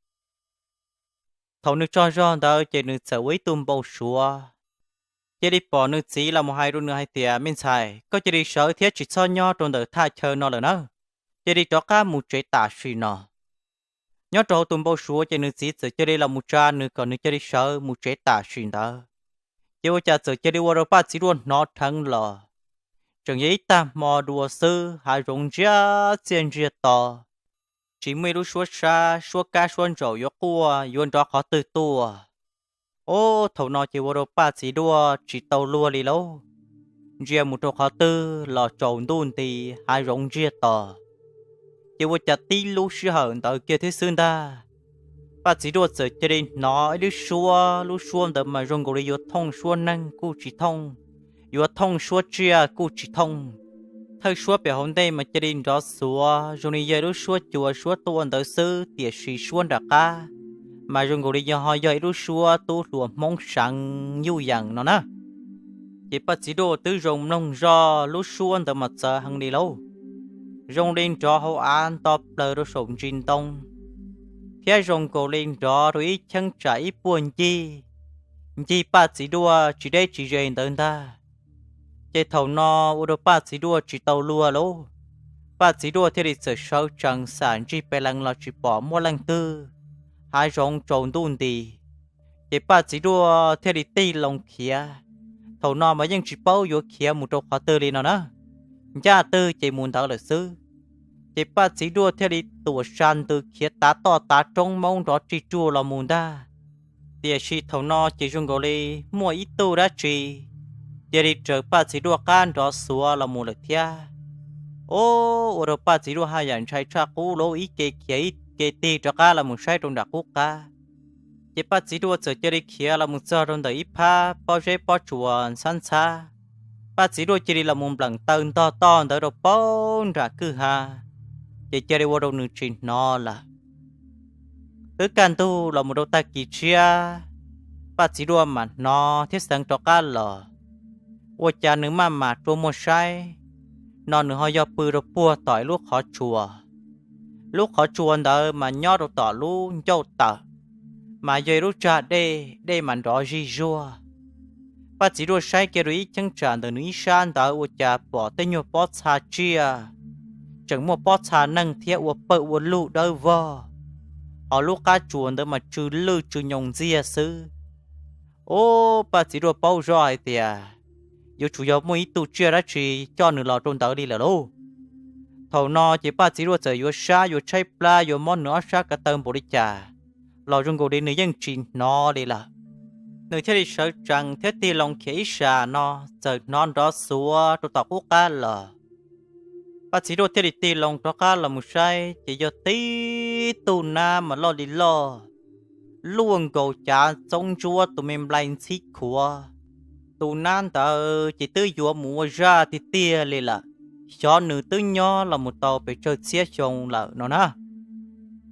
Thaum nws tsaug zog ntawd ces nws txawm ua ib tug npau suav, cia li pom nws txiv los mus hais rau nws hais tias, me ntxhais, koj cia li sawv thiab tsis txhob nyob rau ntawm thaj chaw no lawm na, cia li rov qab mus tsev tam sim no. Nyob rau hauv tus npau suav ces nws txiv txawm cia li los mus tsa nws kom nws cia li sawv mus tsev tam sim ntawd. Ces ua cas txawm cia li ua rau Paj Txiv Duaj hnov dheev los, tseem yog ib tag hmo dua xwb, hav zoov ntsiag txiaj ntsiag to, tsis muaj ib lub suab sab suab kab suab ntsaum yuav quaj yuav nrov qhov twg tuaj. Ub, thaum no ces ua rau Paj Txiv Duaj tsis tau luag li lauj, ntsia mus rau qhov twg los tsaus ntuj nti, hav zoov ntsiag to. Ces ua cas tib lub sij hawm ntawd kiag thiab xwb ntag, Paj Txiv Duaj txawm cia li hnov ib lub suab, lub suab ntawd mas zoo nkaus li yuav thooj suab neeg kuj tsis thooj, yuav thooj suab tsiaj kuj tsis thooj. Thawj suab pem hauv ntej mas cia li nrov xuav zoo li yog lub suab cua suab tuaj ntawd xwb, tiam sis suab nram qab mas zoo nkaus li yog ho yog ib lub suab tub hluas Hmoob seev yuj yeem no na. Ces Paj Txiv Duaj twb zoo mloog zoj lub suab ntawd mas txawv heev li lauj, zoo li nrov hauv av nto plaws rau saum ntsis ntoo, thiab zoo nkaus li nrov rau ib cheeb tsam ib puag ncig, ncig Paj Txiv Duaj tsis deb tsis ze ntawd ntag. Ces thaum no ua rau Paj Txiv Duaj tsis tau luag lauj, Paj Txiv Duaj thiaj li txawm sawv tsees xam ntsis pes lees los tsis pom muaj leej twg, hav zoov tsaus ntuj nti. Ces Paj Txiv Duaj thiaj li tig loo khiav. Thaum no mas yeej tsis paub yuav khiav mus rau qhov twg li no na, ncaj twg ces mus ntawd lawm xwb. Ces Paj Txiv Duaj thiaj li tuam sa ntws khiav tav toj tav roob maub nrov rig ruag los mus ntag. Tiam sis thaum no ces zoo nkaus li muaj ib tug dab tsi cia li raws Paj Txiv Duaj qab nrov xuav los mus lawm thiab. Ub, ua rau Paj Txiv Duaj haj yam ntshai tshaj qub lauj, ib ce khiav ib ce tig rov qab los mus saib rau nram qub qab. Ces Paj Txiv Duaj txawm cia li khiav los mus txog rau ntawm ib phab pob zeb pob tsuas ntxhab ntxhab. Paj Txiv Duaj cia li los mus npleem taw ntog toj ntawd rau pem nram kwj ha, ces cia li ua rau nws tsis hnov lawm. Twb kaj ntug los mus rau tag kis tshiab, Paj Txiv Duaj mam hnov thiab xeev rov qab los. Ua cas nws maj mam rua muag saib no nws ho yog pw rau puag tom ib lub qhov tsua. Lub qhov tsua ntawd mas nyob rau tom lub ncauj tawm, mas yog ib lub tsag dej, dej mas nrov zij zuag. Paj Txiv Duaj saib kiag rau ib cheeb tsam ntawm nws ib sab ntawd ua cas pom tej nyuag pob txha tsiaj, tseem muaj pob txha neeg thiab ua pawg ua lug dawb vog, hos lub qab tsuas ntawd mas tsw lwj tsw nyoos ntxiag xwb. Ub, Paj Txiv Duaj paub zoj hais tias yuav tsum yog muaj ib tug tsiaj dab tsi coj nws los rau ntawd li lawm lauj. Thaum no ces Paj Txiv Duaj txawm yuav sab yuav tshaib plab yuav mob nws ob sab ko taw npaum li cas los zoo nkaus li nws yeej tsis hnov li lawm. Nws thiaj li sawv tsees thiab tig loo khiav ib sas no, txawm hnov nrov xuav rau tom qub qab los. Paj Txiv Duaj thiaj li tig loo rov qab los mus saib ces yog tib tug nab mas loj li loj, luaj nkaus cav txoob ntsuab tus me nplai ntxhib khuav. Tus nab ntawd ces twb yuav mus ua zaj tiag tiag li lawm, xyov nws twb nyob los mus tau pes tsawg txhiab xyoo lawm no na.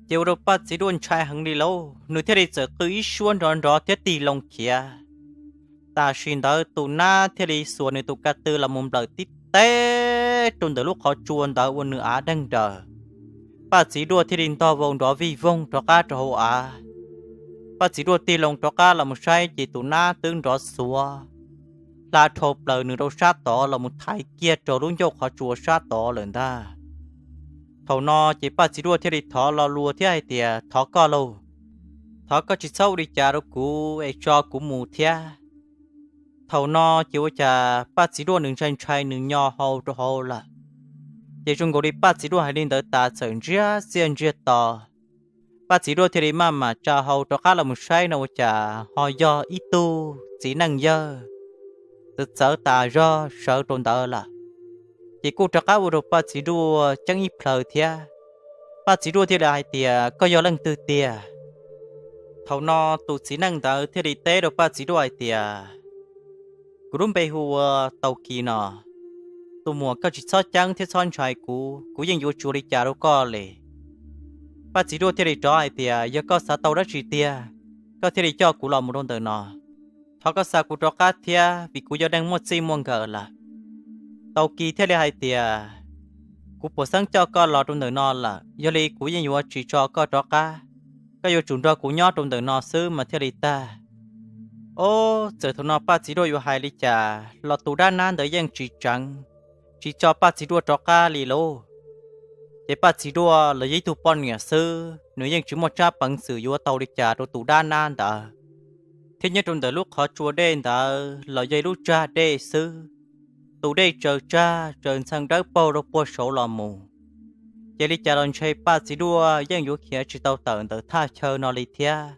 Ces ua rau Paj Txiv Duaj ntshai heev li lauj, nws thiaj li txawm qw ib suab nrov nrov thiab tig loo khiav. Tam sim ntawd tus nab thiaj li xuas nws tus ka tw los mus nplawm tib teb rau ntawm lub qhov tsua ntawd ua nws av deeg nraws. Paj Txiv Duaj thiaj li ntog vau nrov vij voog rov qab rau hauv av. Paj Txiv Duaj tig loo rov qab los mus saib ces tus nab twb nrov xuav hla dhau plaws nws rau sab tod los mus thaiv kiag rau lub ncauj qhov tsua sab tod lawm ntag. Thaum no ces Paj Txiv Duaj thiaj li thov lo lus thiab hais tias, Thov koj lauj, thov koj tsis txhob ua li cas rau kuv es tso kuv mus thiab. Thaum no ces ua cas Paj Txiv Duaj nws ntshai ntshai nws nyo hau rau hauv lawm. Ces zoo nkaus li Paj Txiv Duaj hais li ntawd tas txawm ntsiag txiaj ntsiag to. Paj Txiv Duaj thiaj li maj mam tsa hau rov qab los mus saib no ua cas ho yog ib tug txiv neej yawg txawv txawv tas zog sawv rau ntawd lawm. Ces kuj rov qab ua rau Paj Txiv Duaj ceeb ib plhaw thiab. Paj Txiv Duaj thiaj li hais tias, Koj yog leej twg tiag? Thaum no tus txiv neej ntawd thiaj li teb rau Paj Txiv Duaj hais tias, Kuv lub npe hu ua Tau Kis no. Tus muam, koj tsis txhob ceeb thiab txhob ntshai kuv, kuv yeej yuav tsis ua li cas rau koj li. Paj Txiv Duaj thiaj li rov hais tias, Yog koj xav tau dab tsi tiag, koj thiaj li coj kuv los mus rau ntawm no. Thov koj xa kuv rov qab thiab vim kuv yog neeg muaj txij muaj nkawm lawm. Tau Kis thiaj li hais tias, Kuv puas xeeb coj koj los rau ntawm no lawm, yog li kuv yeej yuav tsis tso koj rov qab. Koj yuav tsum nrog kuv nyob rau ntawm no xwb mas thiaj li tag. Ob, txawm thaum no Paj Txiv Duaj yuav hais li cas los tus dab nab ntawd yeej tsis tseev, tsis tso Paj Txiv Duaj rov qab li lauj. Ces Paj Txiv Duaj los yog ib tug poj niam xwb, nws yeej tsis muaj tsab peev xwm yuav tau li cas rau tus dab nab ntawd. Thiab nyob rau ntawm lub qhov tsua dej ntawd los yog ib lub tsag dej xwb, tus dej tsaws tsag tsaws ntxhee dawb paug rau puag saud los mus. Ces li cas los ntshe Paj Txiv Duaj yeej yuav khiav tsis tau tawm ntawm thaj chaw no li thiab.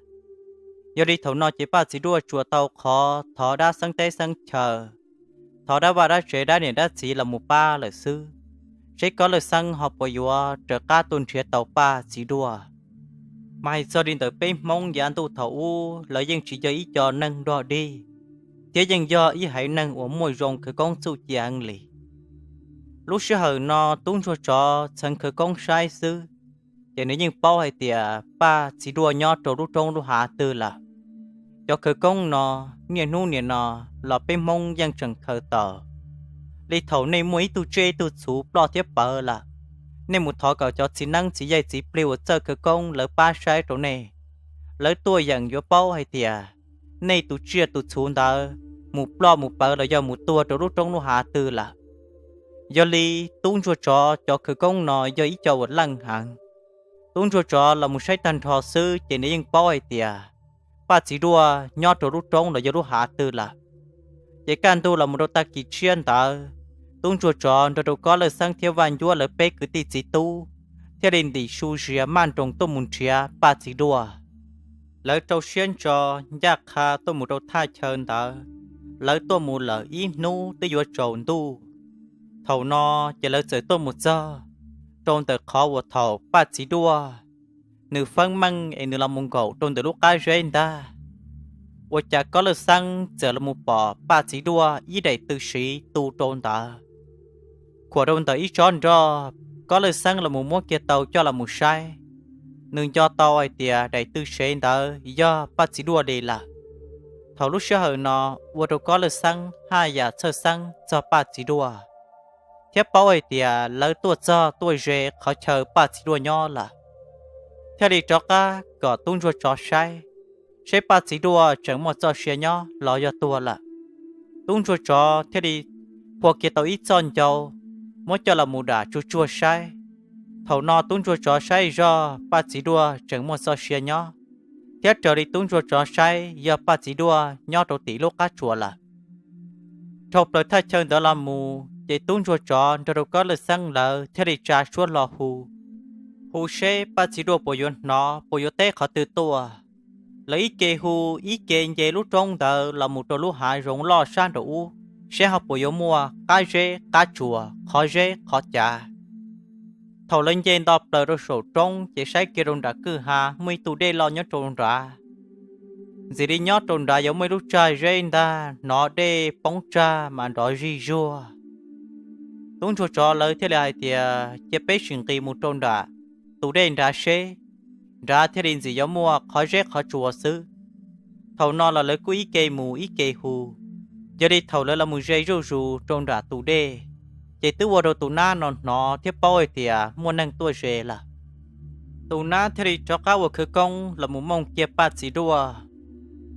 Yog li thaum no ces Paj Txiv Duaj tsuas tau qhov thov dab xeeb teb xeeb chaw, thov dab vaj dab tsev dab niam dab txiv los mus pab lawm xwb, seb Kob Lawj Xeeb ho puas yuav raws qab tuaj nrhiav tau Paj Txiv Duaj. Mas hais txog li ntawm peb Hmoob yav ntuj thaum ub lawv yeej tsis yog ib co neeg dog dig, thiab yeej yog ib haiv neeg uas muaj zoo khawv koob txuj ci heev li. Lub sij hawm no tub ntsuag tsov txheev khawv koob saib xwb, ces nws yeej paub hais tias Paj Txiv Duaj nyob rau lub roob lub hav twg lawm. Cov khawv koob no, niaj hnub nim no los peb Hmoob yeej tseem khaws tau. Li thaum nej muaj ib tug tsiaj ib tug txhuv ploj thiab pawv lawm, nej mus thov kom cov txiv neeb txiv yaig txiv plig uas txawj khawv koob lawv pab saib rau nej. Lawv tuaj yeem yuav paub hais tias nej tus tsiaj tus txhuv ntawd mus ploj mus pawv los yog mus tuag rau lub roob lub hav twg lawm. Yog li tub ntsuag tsov cov khawv koob no yog ib co uas leej heev. Tub ntsuag tsov los mus saib tag nrho xwb ces nws yeej paub hais tias Paj Txiv Duaj nyob rau lub roob los yog lub hav twg lawm. Ces kaj ntug los mus rau tag kis tshiab ntawd, tub ntsuag tsov nrog rau Kob Lawj Xeeb thiab Vaj Ncuab lawv peb kwv tij txiv tub thiaj li ntim su zias maj nroos tuaj mus nrhiav Paj Txiv Duaj. Lawv rau siab ntso ncaj qha tuaj mus rau thaj chaw ntawd. Lawv tuaj mus lawm ib hnub twb yuav tsaus ntuj. Thaum no ces lawv txawm tuaj mus txog rau ntawm qhov uas thaum Paj Txiv Duaj nws feeb meej es nws los mus nkaum rau ntawm lub qab zeb ntag. ua cas Kob Lwj Xeeb txawm los mus pom Paj Txiv Duaj ib daim tw siv tu rau ntawd. Khuam rau ntawm ib tsob nroj, Kob Lwj Xeeb los mus muab kiag tau coj los mus saib, nws nco tau hais tias daim tw siv ntawd yog Paj Txiv Duaj li lawm. Thaum lub sij hawm no ua rau Kob Lwj Xeeb haj yam txhawj xeeb txog Paj Txiv Duaj, thiab paub hais tias lawv tuaj txog tuaj ze qhov chaw Paj Txiv Duaj nyob lawm, thiaj li rov qab kom tub ntsuag tsov saib, saib Paj Txiv Duaj tseem muaj txoj sia nyob los yog tuag lawm. Tub ntsuag tsov thiaj li phua kiag tau ib txoj ncau, muab coj los mus dam tsuag tsuag saib. Thaum no tub ntsuag tsov saib zog Paj Txiv Duaj tseem muaj txoj sia nyob, thiab raws li tub ntsuag tsov saib yog Paj Txiv Duaj nyob rau tim lub qab tsuas lawm. Dhau plaws thaj chaw ntawd los mus ces tub ntsuag tsov nrog rau Kob Lwj Xeeb lawv thiaj li tsa suab hlo hu, hu seb Paj Txiv Duaj puas yuav hnov, puas yuav teb qhov twg tuaj. Lawv ib ke hu, ib ke nce lub roob ntawd los mus rau lub hav zoov loj sab nraum ub, seb ho puas yuav muaj qab zeb qab tsuas, qhov zeb qhov cav. Thaum lawv nce nto plaws rau saum roob ces saib kiag rau nram kwj ha muaj ib tug dej loj nyob rau nrad. Ntxim li nyob rau nrad yuav muaj ib lub tsag zeb ntag, hnov dej poob tsag mas nrov zij zuag. Tub ntsuag tsov lawv thiaj li hais tias cia peb sim nqis mus rau nram tus dej nrad seb, nrad thiaj li ntxim yuav muaj qhov zeb qhov tsuas xwb. Thaum no los lawv kuj ib ke mus ib ke hu, yog li thaum lawv los mus ze zuj zus rau nram tus dej, ces twb ua rau tus nab no hnov thiab paub hais tias muaj neeg tuaj ze lawm. Tus nab thiaj li rov qab ua khawv koob los mus mooj kiag Paj Txiv Duaj,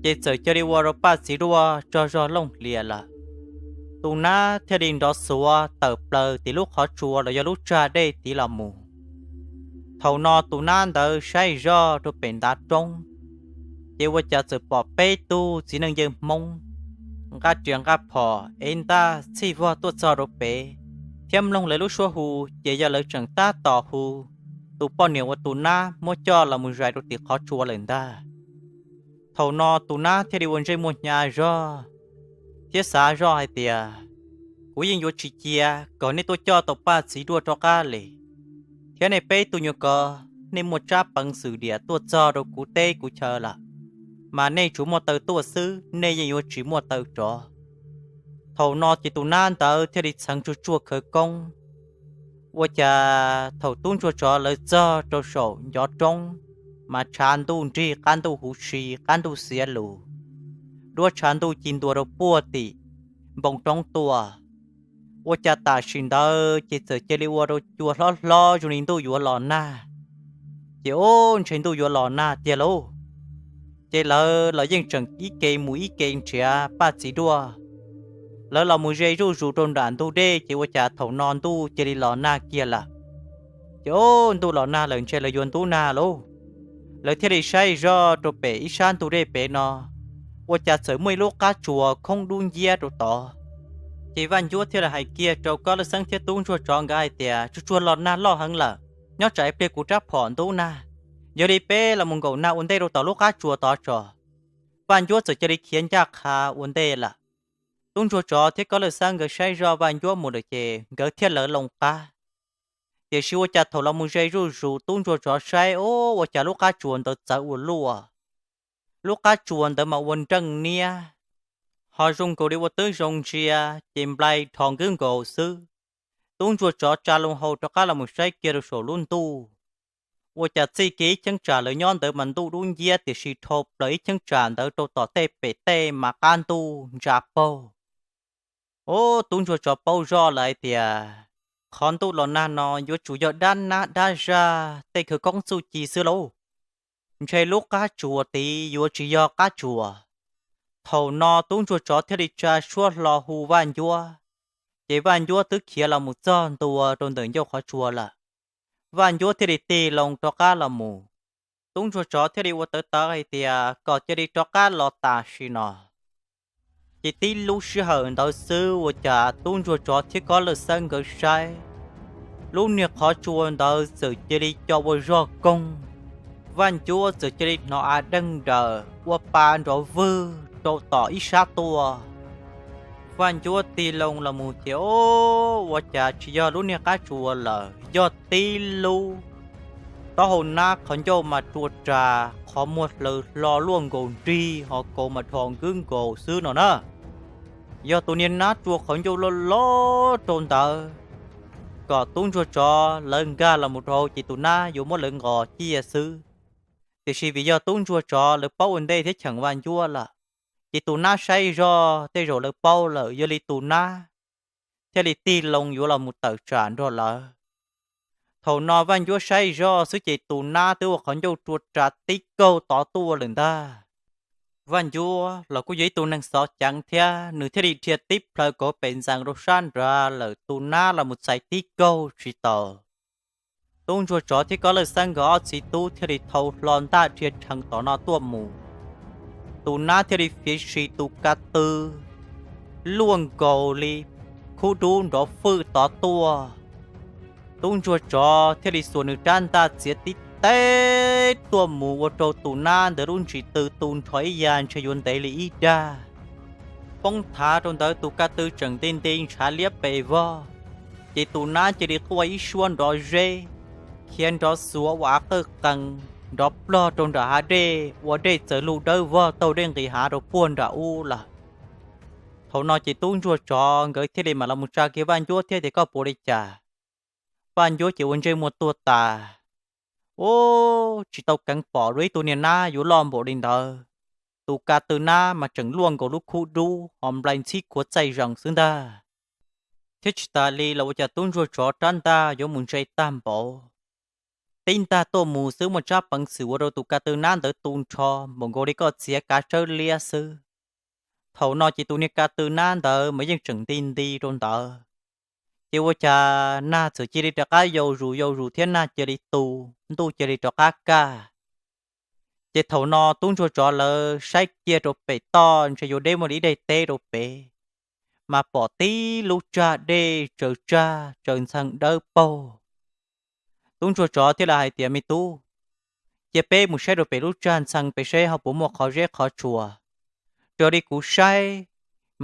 ces txawm cia li ua rau Paj Txiv Duaj tsaug zog looj hlias lawm. Tus nab thiaj li nrov xuav tawm plaws tim lub qhov tsua los yog lub tsag dej tid los mus. Thaum no tus nab ntawd saib zog rau pem ntav roob, ces ua cas txawm pom peb tug txiv neej yawg Hmoob nqa riam nqa phom ev ntaj txhij vog tuaj txog rau pem, thiab mloog lawv lub suab hu, ces yog lawv tseem tab tom hu tus poj niam uas tus nab muab coj los mus zais rau tim qhov tsua lawm ntag. Thaum no tus nab thiaj li ua ntsej muag hnyav zog, thiab xav zog hais tias, kuv yeej yuav tsis cia kom nej tuaj coj tau Paj Txiv Duaj rov qab li, thiab nej peb tug nyuag ko, nej muaj tsab peev xwm diam tuaj txog rau kuv teb kuv chaw lawm, mas nej tsuas muaj taw tuaj xwb, nej yeej yuav tsis muaj taw rov. Thaum no ces tus nab ntawd thiaj li txheev tsuag tsuag khawv koob. Ua cas thaum tub ntsuag tsov lawv txog rau saum ncov roob, mas tshav ntuj nrig qab ntuj huv si qab ntuj xiav lus, duab tshav ntuj ci ntua rau puag tim npoo roob tuaj. Ua cas tam sim ntawd ces txawm cia li ua rau cua hlob hlob zoo li ntuj yuav los nag. Ces ub, ntshe ntuj yuav los nag tiag lauj. Ces lawv los yeej tseem ib ke mus ib ke nrhiav Paj Txiv Duaj. Lawv los mus ze zuj zus rau nram ntug dej ces ua cas thaum no ntuj cia li los nag kiag lawm. Ces ub, ntuj los nag lawm ntshe lawv yuav ntub nag lauj. Lawv thiaj li saib zoj rau pem ib sab ntug dej pem no, ua cas txawm muaj ib lub qab tsuas khoob dub nciab rau tod. Ces Vaj Ncuab thiaj li hais kiag rau Kob Lwj Xeeb thiab tub ntsuag tsov nkawd hais tias, tsuag tsuag los nag loj heev lawm, nyob tsam ib pliag kuv rab phom ntub nag, yog li peb los mus nkaum nag ua ntej rau tom lub qab tsuas tod tso. Vaj Ncuab txawm cia li khiav ncaj qha ua ntej lawm. Tub ntsuag tsov thiab Kob Lwj Xeeb nkawd saib zoj Vaj Ncuab mus lawm ces nkawd thiaj lawv loo qab. Tiam sis ua cas thaum los mus ze zuj zus tub ntsuag tsov saib, ub, ua cas lub qab tsuas ntawd txawv ua luaj. Lub qab tsuas ntawd mas ua nreej niab, ho zoo nkaus li ua twb zoo ntsia, ces nplai dhos nkwb nkaus xwb. Tub ntsuag tsov tsa loo hau rov qab los mus saib kiag rau saum lub ntuj, ua cas txij kiag ib cheeb tsam lawv nyob ntawd mas ntuj dub nciab, tiam sis dhau plaws ib cheeb tsam ntawd rau tom tej pem tej mas qab ntuj ntsa paug. Ub, tub ntsuag tsov paub zoj lawm hais tias, qhov ntuj los nag no yuav tsum yog dab nab dab zaj tej khawv koob txuj ci xwb lauj. Ntshe lub qab tsuas tid yuav tsis yog qab tsuas. Thaum no tub ntsuag tsov thiaj li tsa suab hlo hu Vaj Ncuab, ces Vaj Ncuab twb khiav los mus txog ntua rau ntawm ncauj qhov tsua lawm. Vaj Ncuab thiaj li tig loo rov qab los mus. Tub ntsuag tsov thiaj li ua tawv tawv hais tias kom cia li rov qab los tam sim no. Ces tib lub sij hawm ntawd xwb ua cas tub ntsuag tsov thiab Kob Lwj Xeeb nkawd saib, lub niag qhov tsua ntawd txawm cia li co ua zog koog. Vaj Ncuab txawm cia li hnov av deeg daws ua pa nrov vwg rau tom ib sab tuaj. Vaj Ncuab tig loo los mus ces, ub, ua cas tsis yog lub niag qab tsuas lawm, yog tib lub Taub hau nab qhov ncauj mas rua ras, qhov muag hlaws hlo luaj nkaus nrig, ho kaus mas dhos nkwb nkaus xwb no na. Yog tus niag nab rua qhov ncauj loj loj rau ntawd kom tub ntsuag tsov lawv nkag los mus rau ces tus nab yuav muab lawv nqos ciaj xwb. Tiam sis vim yog tub ntsuag tsov lawv paub ua ntej thiab cheem Vaj Ncuab lawm, ces tus nab saib zoj tej zaum lawv paub lawm, yog li tus nab thiaj li tig loo yuav los mus tawm tsam nrog lawv. Thaum no Vaj Ncuab saib zoj xwb ces tus nab twb ua qhov ncauj rua ras tib kaug tod tuaj lawm ntag. Vaj Ncuab los kuj yog ib tug neeg xov ceev thiab, nws thiaj li dhia tib plhaw kauv pem ntxees rau sab nrad lawm, tus nab los mus txais tib kaug tsis taus. Tub ntsuag tsov thiab Kob Lawj Xeeb nkawd ob txiv tub thiaj li thau hlo ntaj dhia rhees tom no tuaj mus. Tus nab thiaj li fiav si tus ka tw luaj nkaus li khub dub nrov fwj tod tuaj. Tub ntsuag tsov thiaj li xuas nws rab ntaj txiav tib teb tuaj mus ua rau tus nab ntawd lub ntsis tw tu nrho ib ya ntshe yuav ntev li ib dag. Poob thav rau ntawd tus ka tw tseem nti nti ntshav liab pes vog, ces tus nab cia li quaj ib suab nrov zeb, khiav nrov xuav ua av qawj qees nrov plog rau nram hav dej, ua dej txawm lug dawb vog taug dej nqis hav rau puag nram ub lawm. Thaum no ces tub ntsuag tsov nkawd thiaj li mam los mus tsa kiag Vaj Ncuab thiab tias, koj puas li cas? Vaj Ncuab ces ua ntsej muag tuag tas. Ub, tsis tau keev pom dua ib tug niag nab yuav loj npaum li ntawd. Tus ka tw nab mas tseem luaj nkaus lub khub dub ho nplai ntxhib khuav txaij zees xwb ntag. Thiab tsis tas li los ua cas tub ntsuag tsov rab ntaj yuav mus ntse tag npaum. Tib ntaj tuaj mus xwb muaj tsab peev xwm ua rau tus ka tw nab ntawd tu nrho npaum nkaus li koj txiav kav tsawb liab xwb. Thaum no ces tus niag ka tw nab ntawd mas yeej tseem nti nti rau ntawd. Ces ua cas nag txawm cia li rov qab yau zus yau zus thiab nag cia li tu, ntuj cia li rov qab kaj. Ces thaum no tub ntsuag tsov lawv saib kiag rau pem toj ntshe yuav deb muaj li ib daim teb rau pem, mas pom tib lub tsag dej tsaws tsag tsaws ntxhee dawb paug. Tub ntsuag tsov thiaj li hais tias, me tub, cia peb mus saib rau pem lub tsag ntxhee pem seb ho puas muaj qhov zeb qhov tsua. Raws li kuv saib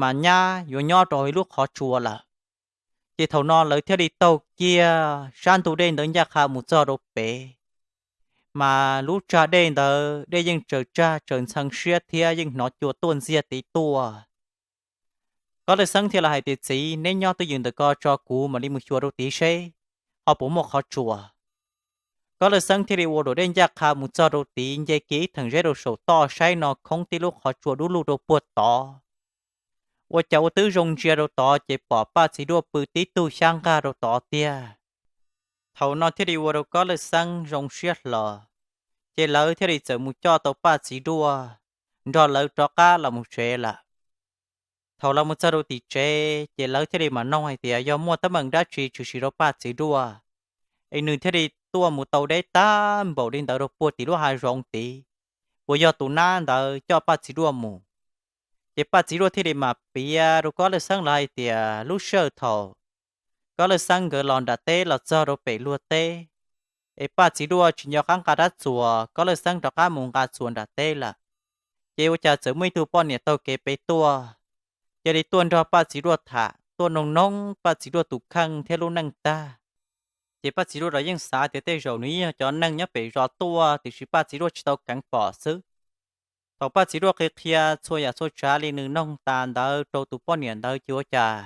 mas nyab yuav nyob rau hauv ib lub qhov tsua lawm. Ces thaum no lawv thiaj li taug kiag sab ntug dej ntawd ncaj qha mus txog rau pem, mas lub tsag dej ntawd dej yeej tsaws tsag tsaws ntxhee siab thiab yeej hnov cua tuaj ntxiag tid tuaj. Kob Lawj Xeeb thiaj li hais tias, txiv, neb nyob twj ywm ntawm ko tso kuv mam li mus xyuas rau tid seb ho puas muaj qhov tsua. Kob Lawj Xeeb thiaj li ua dua dej ncaj qha mus txog rau tid, nce kiag ib theem zeb rau saum toj saib no khoob tib lub qhov tsua dub lug rau puag tod. Ua cas ua twb zoo ntsia rau tod ces pom Paj Txiv Duaj pw tib tug xyab nqag rau tod tiag. Thaum no thiaj li ua rau Kob Lawj Xeeb zoo siab hlo, ces lawv thiaj li txawm mus coj tau Paj Txiv Duaj nrog lawv rov qab los mus tsev lawm. Thaum los mus txog rau tim tsev ces lawv thiaj li mam noog hais tias yog muaj teeb meem dab tsi tshwm sim rau Paj Txiv Duaj es nws thiaj li tuaj mus tau deb tag npaum li ntawd rau puag tim lub hav zoov tid, puas yog tus nab ntawd coj Paj Txiv Duaj mus. Ces Paj Txiv Duaj thiaj li mam piav rau Kob Lawj Xeeb lawv hais tias lub sij hawm thaum Kob Lawj Xeeb nkawd los nram teb los txog rau pem luag teb, es Paj Txiv Duaj tsis nco qab nqa rab txuas, Kob Lawj Xeeb rov qab mus nqa txuas nram teb lawm. Ces ua cas txawm muaj ib tug poj niam taug kev pem tuaj, cia li tuaj nrog Paj Txiv Duaj tham, tuaj noog noog Paj Txiv Duaj tus kheej thiab lub neej tag. Ces Paj Txiv Duaj los yeej xav tias tej zaum nws yeej yog cov neeg nyob pem zos tuaj tiam sis Paj Txiv Duaj tsis tau keev pom xwb. Thaum Paj Txiv Duaj qhia qhia txhua yam txhua tsav li nws noog tas ntawd rau tus poj niam ntawd ces ua cas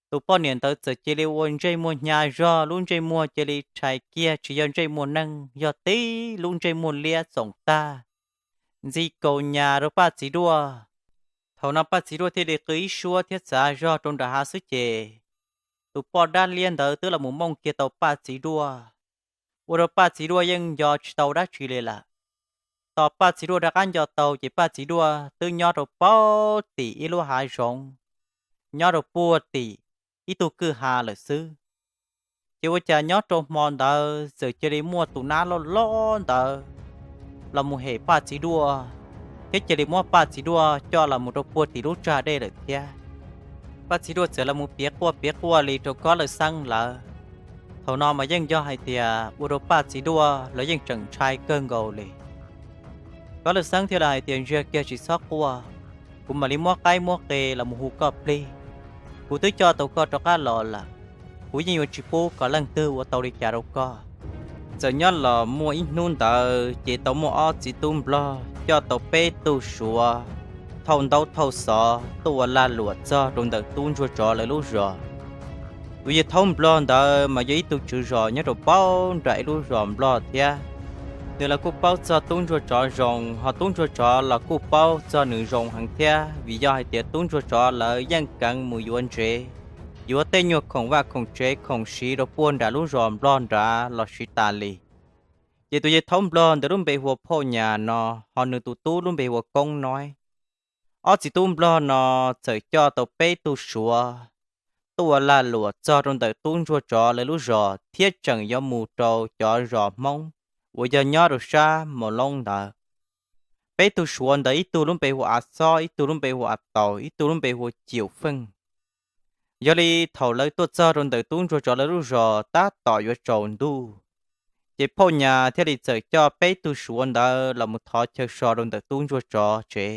tus poj niam ntawd txawm cia li ua ntsej muag hnyav zog, lub ntsej muag cia li rhais kiag tsis yog ntsej muag neeg, yog tib lub ntsej muag liab txoom tag, ntxi kaus nyas rau Paj Txiv Duaj. Thaum no Paj Txiv Duaj thiaj li qw ib suab thiab txav zog rau nram hav xwb ces tus poj dab liab ntawd twb los mus mooj kiag tau Paj Txiv Duaj, ua rau Paj Txiv Duaj yeej nco tsis tau dab tsi li lawm. Tos Paj Txiv Duaj rov qab nco tau ces Paj Txiv Duaj twb nyob rau puag tim ib lub hav zoov, nyob rau puag tim ib tug kwj ha lawm xwb. Ces ua cas nyob rau hmo ntawd txawm cia li muaj tus nab loj loj ntawd los mus hem Paj Txiv Duaj, thiab cia li muab Paj Txiv Duaj coj los mus rau puag tim lub tsag dej lawm thiab. Paj Txiv Duaj txawm los mus piav quaj piav quaj li rau Kob Lawj Xeeb lawv. Thaum no mas yeej yog hais tias ua rau Paj Txiv Duaj los yeej tseem ntshai kawg nkaus li. Kob Lawj Xeeb thiaj li hais tias ntsiag kiag tsis txhob quaj, kuv mam li muab qaib muab qe los mus hu koj plig. Kuv twb coj tau koj rov qab los lawm, kuv yeej yuav tsis pub kom leej twg ua tau li cas rau koj. Txawm nyob los muaj ib hnub ntawd ces tau muaj ob txiv tub nplog coj tau peb tug suav thauj ntaub thauj xov tuaj ua lag luam txog rau ntawm tub ntsuag tsov lawv lub zos. Tus yawg thaub nplog ntawd mas yog ib tug tswv zos nyob rau paub nram ib lub zos nplog thiab. Nws los kuj paub txog tub ntsuag tsov zoo, ho tub ntsuag tsov los kuj paub txog nws zoo heev thiab, vim yog hais tias tub ntsuag tsov lawv yeej keev mus yuav ntsev, yuav tej nyuag khoom vaj khoom tsev khoom siv rau puag nram lub zos nplog nrad los siv tas li. Ces tus yawg thaub nplog ntawd lub npe hu ua Phauj Nyas no, ho nws tus tub lub npe hu ua Koob Noib. Ob txiv tub nplog no txawm coj tau peb tug suav tuaj ua lag luam txog rau ntawm tub ntsuag tsov lawv lub zos thiab tseem yuav mus rau cov zos Hmoob uas yog nyob rau sab Maus Loob ntawd. Peb tug suav ntawd ib tug lub npe hu ua A Xob, ib tug lub npe hu ua A Taus, ib tug lub npe hu ua Cium Feej. Yog li thaum lawv tuaj txog rau ntawm tub ntsuag tsov lawv lub zos tab tom yuav tsaus ntuj, ces Phauj Nyas thiaj li txawm coj peb tug suav ntawd los mus thov chaw so rau ntawm tub ntsuag tsov tsev.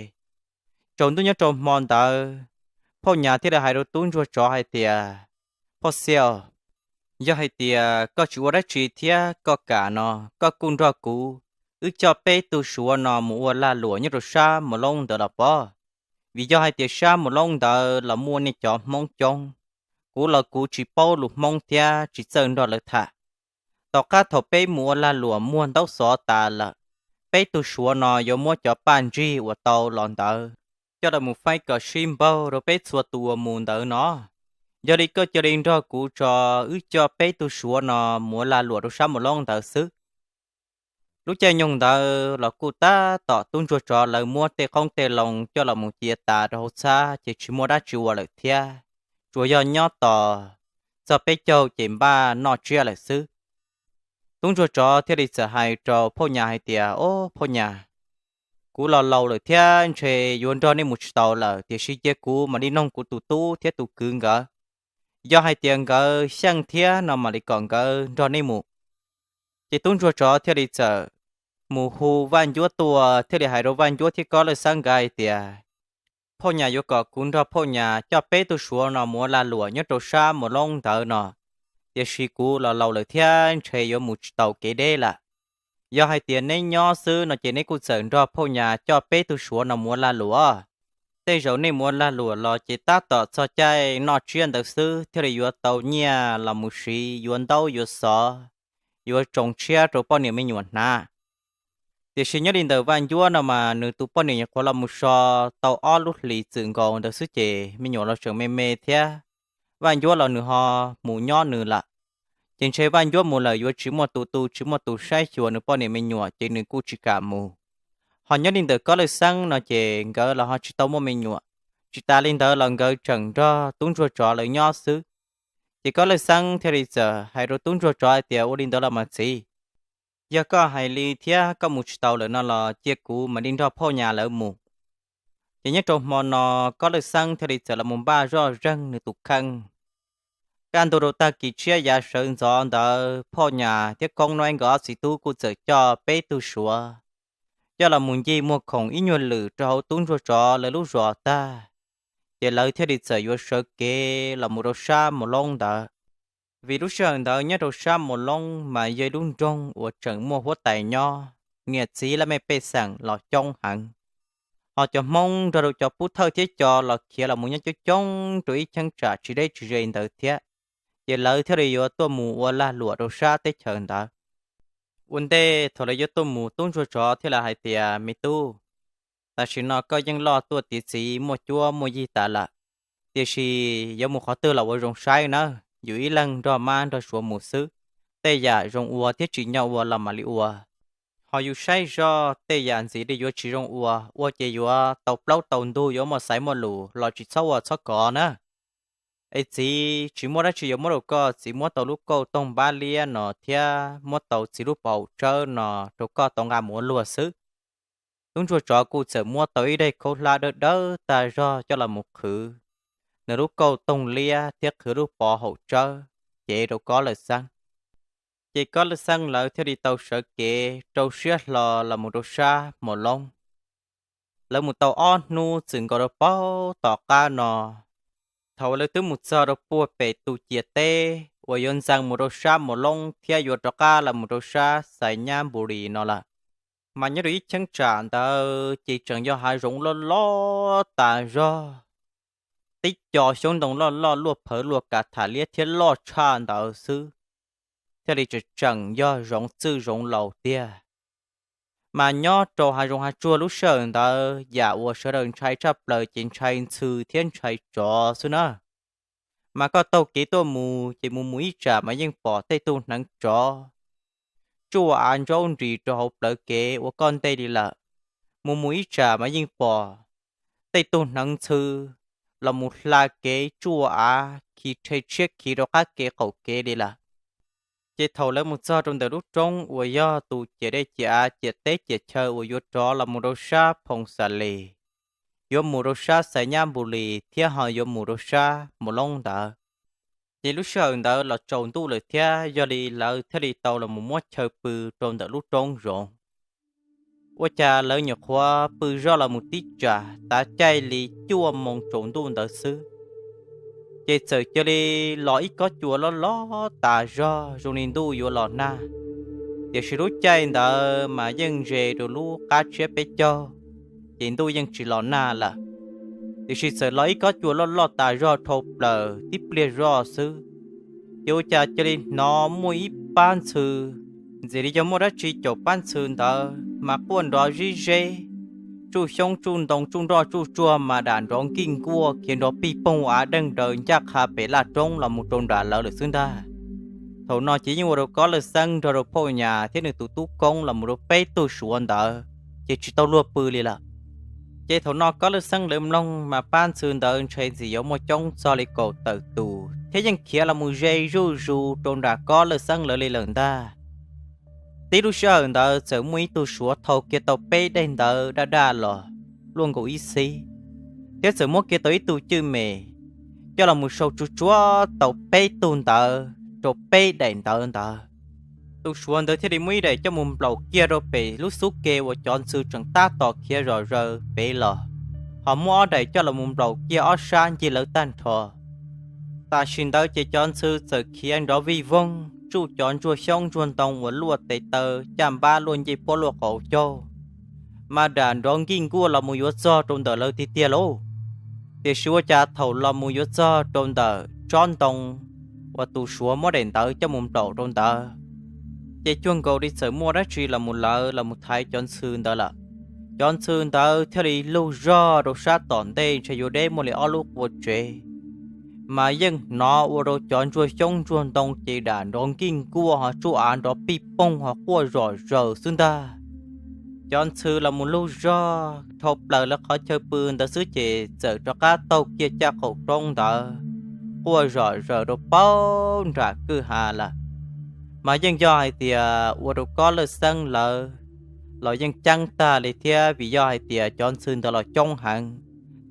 Tsaus ntuj nyob rau hmo ntawd, Phauj Nyas thiaj li hais rau tub ntsuag tsov hais tias, Phauj Xiab, yog hais tias koj tsis ua dab tsi thiab koj kam no, koj kuj nrog kuv, wb coj peb tug suav no mus ua lag luam nyob rau sab Maus Loob ntawd los pob. Vim yog hais tias sab Maus Loob ntawd los muaj nej cov Hmoob coob, kuv los kuv tsis paub lus Hmoob thiab tsis txawj nrog lawv tham. Tom qab thaum peb mus ua lag luam muag ntaub xov tas lawm, peb tug suav no yuav muab cov paj ntsig uas tau los ntawd coj los mus faib kom sib npaug rau peb txhua tus uas mus ntawd no. Yog li koj cia li nrog kuv tso, wb coj peb tug suav no mus ua lag luam rau sab Maus Loob ntawd xwb. Lub caij nyoog ntawd los kuj tab tom tub ntsuag tsov lawv muab tej qoob tej loo coj los mus cia tas rau hauv txhab ces tsis muaj dab tsi ua lawm thiab, tsuas yog nyob tos txog peb caug ces npaj noj tsiab lawm xwb. Tub ntsuag tsov thiaj li txawm hais rau Phauj Nyas hais tias, Au Phauj Nyas, kuv los laus lawm thiab ntshe yuav nrog nej mus tsis tau lawm, tiam sis cia kuv mam li noog kuv tus tub thiab tus kwv nkawd. Yog hais tias nkawd xyeej thiab no mam li kom nkawd nrog nej mus. Ces tub ntsuag tsov thiaj li txawm mus hu Vaj Ncuab tuaj, thiaj li hais rau Vaj Ncuab thiab Kob Lawj Xeeb nkawd hais tias, Phauj Nyas yuav kom kuv nrog Phauj Nyas coj peb tug suav no mus ua lag luam nyob rau sab Maus Loob ntawd no, tiam sis kuv los laus lawm thiab ntshe yuav mus tsis tau kev deb lawm. Yog hais tias neb nyob xwb no ces neb kuj txawm nrog Phauj Nyas coj peb tug suav no mus ua lag luam. Tej zaum nej mus ua lag luam los ces tab tom txog caij noj tsiab ntawd xwb thiaj li yuav tau nyiaj los mus siv yuav ntaub yuav xov, yuav tsoo tshiab rau poj niam me nyuam hnav. Tiam sis nyob li ntawm Vaj Ncuab no mas nws tus poj niam nyuam qhuav los mus so tau ob lub hlis txwm nkaus ntawd xwb ces me nyuam los tseem me me thiab, Vaj Ncuab los nws ho mus nyob nws lawm. Ces ntshe Vaj Ncuab mus lawm yuav tsis muaj tus tu tsis muaj tus saib xyuas nws poj niam me nyuam ces nws kuj tsis kam mus. Ho nyob li ntawm Kob Lawj Xeeb no ces nkawd los ho tsis tau muaj me nyuam, tsis tas li ntawd los nkawd tseem nrog tub ntsuag tsov lawv nyob xwb. Ces Kob Lawj Xeeb thiaj li txawm hais rau tub ntsuag tsov hais tias, Ua li ntawd los mas txiv, yog koj hais li thiab koj mus tsis tau lawm no los cia kuv mam li nrog Phauj Nyas lawv mus. Ces nyob rau hmo no Kob Lawj Xeeb thiaj li txawm los mus npaj zoj zeeg nws tus kheej. Kaj ntug rau tag kis tshiab yav sawv ntxov ntawd Phauj Nyas thiab Koob Nob nkawd ob txiv tub kuj txawm coj peb tug suav coj los mus ncig muag khoom ib nyuag lwm rau hauv tub ntsuag tsov lawv lub zos tag, ces lawv thiaj li txawm yuav sawv kev los mus rau sab Maus Loob ntawd. Vim lub sij hawm ntawd nyob rau sab Maus Loob mas yog ib lub nroog uas tseem muaj huab tais nyob, niam txiv laj mej pej xeem los coob heev. Ho cov Hmoob nrog rau cov pub thawj thiab co los khiav los mus nyob coob coob rau ib cheeb tsam tsis deb tsis ze ntawd thiab, ces lawv thiaj li yuav tuaj mus ua lag luam rau sab teb chaws ntawd. Ua ntej thaum lawv yuav tuaj mus tub ntsuag tsov thiaj li hais tias, Me tub, tam sim no koj yeej loj tuaj tiav txiv muaj cuab muaj yig tas lawm, tiam sis yuav mus qhov twg los ua zoo saib nawb, yus ib leeg nrog mab nrog suav mus xwb. Tej yam zoo ua thiab tsim nyog ua los mam li ua. Ho yus saib zoj tej yam ntxim li yuav tsis zoo ua, ua ces yuav tau plaub tau ntug yuav muaj xaiv muaj lus los tsis txhob ua txhob kov na. Es txiv tsis muaj dab tsi yuav muab rau koj, txiv muab tau lub kauj toog npab liab no thiab muab tau txiv lub pov haum tsawb no rau koj tau nqa mus ua luag xwb. Tub ntsuag tsov kuj txawm muab tau ib daim khaub hlab dawb dawb tag zog coj los mus qhwv nws lub kauj toog liab thiab qhwv lub pov haum tsawb cev rau Kob Lawj Xeeb. Ces Kob Lawj Xeeb lawv thiaj li tau sawv kev rau siab hlo los mus rau sab Maus Loob. Lawv mus tau ob hnub txwm nkaus rau paub tom qab no, thaum lawv twb mus txog rau puag pem tus ciam teb uas yuav ntxeev mus rau sab Mus Loob thiab yuav rov qab los mus rau sab Xais Nyab Npus Lis no lawm. Mas nyob rau ib cheeb tsam ntawd ces tseem yog hav zoov loj loj tas zog, tib co xyoob ntoo loj loj luaj phawv luaj kav tham liab thiab loj tshaj ntawd xwb, thiaj li tseem tseem yog zoov txwj zoov laus tiag. Mas nyob rau hav zoov hav tsuag lub sij hawm ntawd yam uas sawv daws ntshai tshaj plaws ces ntshai ntxhw thiab ntshai tsov xwb na. Mas koj taug kev tuaj mus ces mus mus ib tsam mas yeej pom tej tug hneev tsov tsuaj av ntsaub nris rau hauv plawv kev ua koj ntej li lawm. Mus mus ib tsam mas yeej pom tej tug hneev ntxhw los mus hla kev tsuaj av khi rhe tshiab khiv rau qab kev qaum kev li lawm. Ces thaum lawv mus txog rau ntawm lub roob uas yog tus ciam dej ciam av ciam teb ciam chaw uas yuav rov los mus rau sab Phoo Xa Lis, yuav mus rau sab Xais Nyab Npus Lis thiab ho yuav mus rau sab Mus Loob ntawd, ces lub sij hawm ntawd los tsaus ntuj lawm thiab, yog li lawv thiaj li tau los mus muab chaw pw rau ntawm lub roob zoov. Ua cas lawv nyuam qhuav pw zoj los mus tib tsam tav caij li cuaj moo tsaus ntuj ntawd xwb, ces txawm cia li los ib kob cua loj loj tas zog zoo li ntuj yuav los nag. Tiam sis lub caij ntawd mas yeej ze rau lub qab tsiab peb caug, ces ntuj yeej tsis los nag lawm. Tiam sis txawm los ib kob cua loj loj tas zog dhau plaws tib pliag zoj xwb, ces ua cas cia li hnov muaj ib pab ntxhw, ntxim li yog muaj dab tsi caum pab ntxhw ntawd mas quaj nrov zib zeb, tsuj xyoob tsuj ntoo tsuj nroj tsuj tsuag mas dam nrov nkij nkuaj khiav nrov pij poog av deej daws ncaj qha pem laj roob los mus rau nram lawv lawm xwb ntag. Thaum no ces yeej ua rau Kob Lawj Xeeb nrog rau Phauj Nyas thiab nws tus tub koob los mus rau peb tug Suav ntawd ces tsis tau luag pw li lawm. Ces thaum no Kob Lawj Xeeb lawv mloog mas pab ntxhw ntawd ntshai ntxim yuav muaj coob txog li kaum tawm tus thiab yeej khiav los mus ze zuj zus rau nram Kob Lawj Xeeb lawv li lawm ntag. Tib lub sij hawm ntawd txawm muaj ib tug Suav thau kiag tau peb daim ntawv daj daj los luaj nkaus ib xib, thiab txawm muab kiag tau ib tug cwj mem coj los mus sau tsuj tsuab tau peb tug ntawv rau peb daim ntawv ntawd. Tus Suav ntawd thiaj li muab ib daim coj mus nplaum kiag rau pem lub xub ke uas cov ntxhw tseem tab tom khiav zom zaws pem los, ho muab ob daim coj los mus nplaum kiag ob sab ncig lawv tag nrho. Tam sim ntawd ces cov ntxhw txawm khiav nrov vij voog tsuj cov ntsuag xyoob ntsuag ntoo uas luaj tes taw caj npab luaj ncej puab luaj qauv caug, mas dam nrov nkij nkuaj los mus yuav txog rau ntawm lawv tiag tiag lauj. Tiam sis ua cas thaum los mus yuav txog rau ntawm tsob ntoo uas tus Suav muab daim ntawv coj mus nplaum rau ntawd, ces cuag nkaus li txawm muaj dab tsi los mus lawv los mus thaiv cov ntxhw ntawd lawm. Cov ntxhw ntawd thiaj li lug zog rau sab tom ntej ntshe yuav deb muaj li ob lub qua tsev, mas yeej hnov ua rau cov ntsuag xyoob ntsuag ntoo ces dam nrov nkij nkuaj ho tsuj av nrov pij poog ho quaj zom zaws xwb ntag. Cov ntxhw los mus lug zog dhau plaws lawv qhov chaw pw ntawd xwb ces txawm rov qab taug kiag caj qaum roob ntawd quaj zom zaws rau paub nram kwj ha lawm. Mas yeej yog hais tias ua rau Kob Lawj Xeeb lawv los yeej ceeb tag li thiab, vim yog hais tias cov ntxhw ntawd los coob heev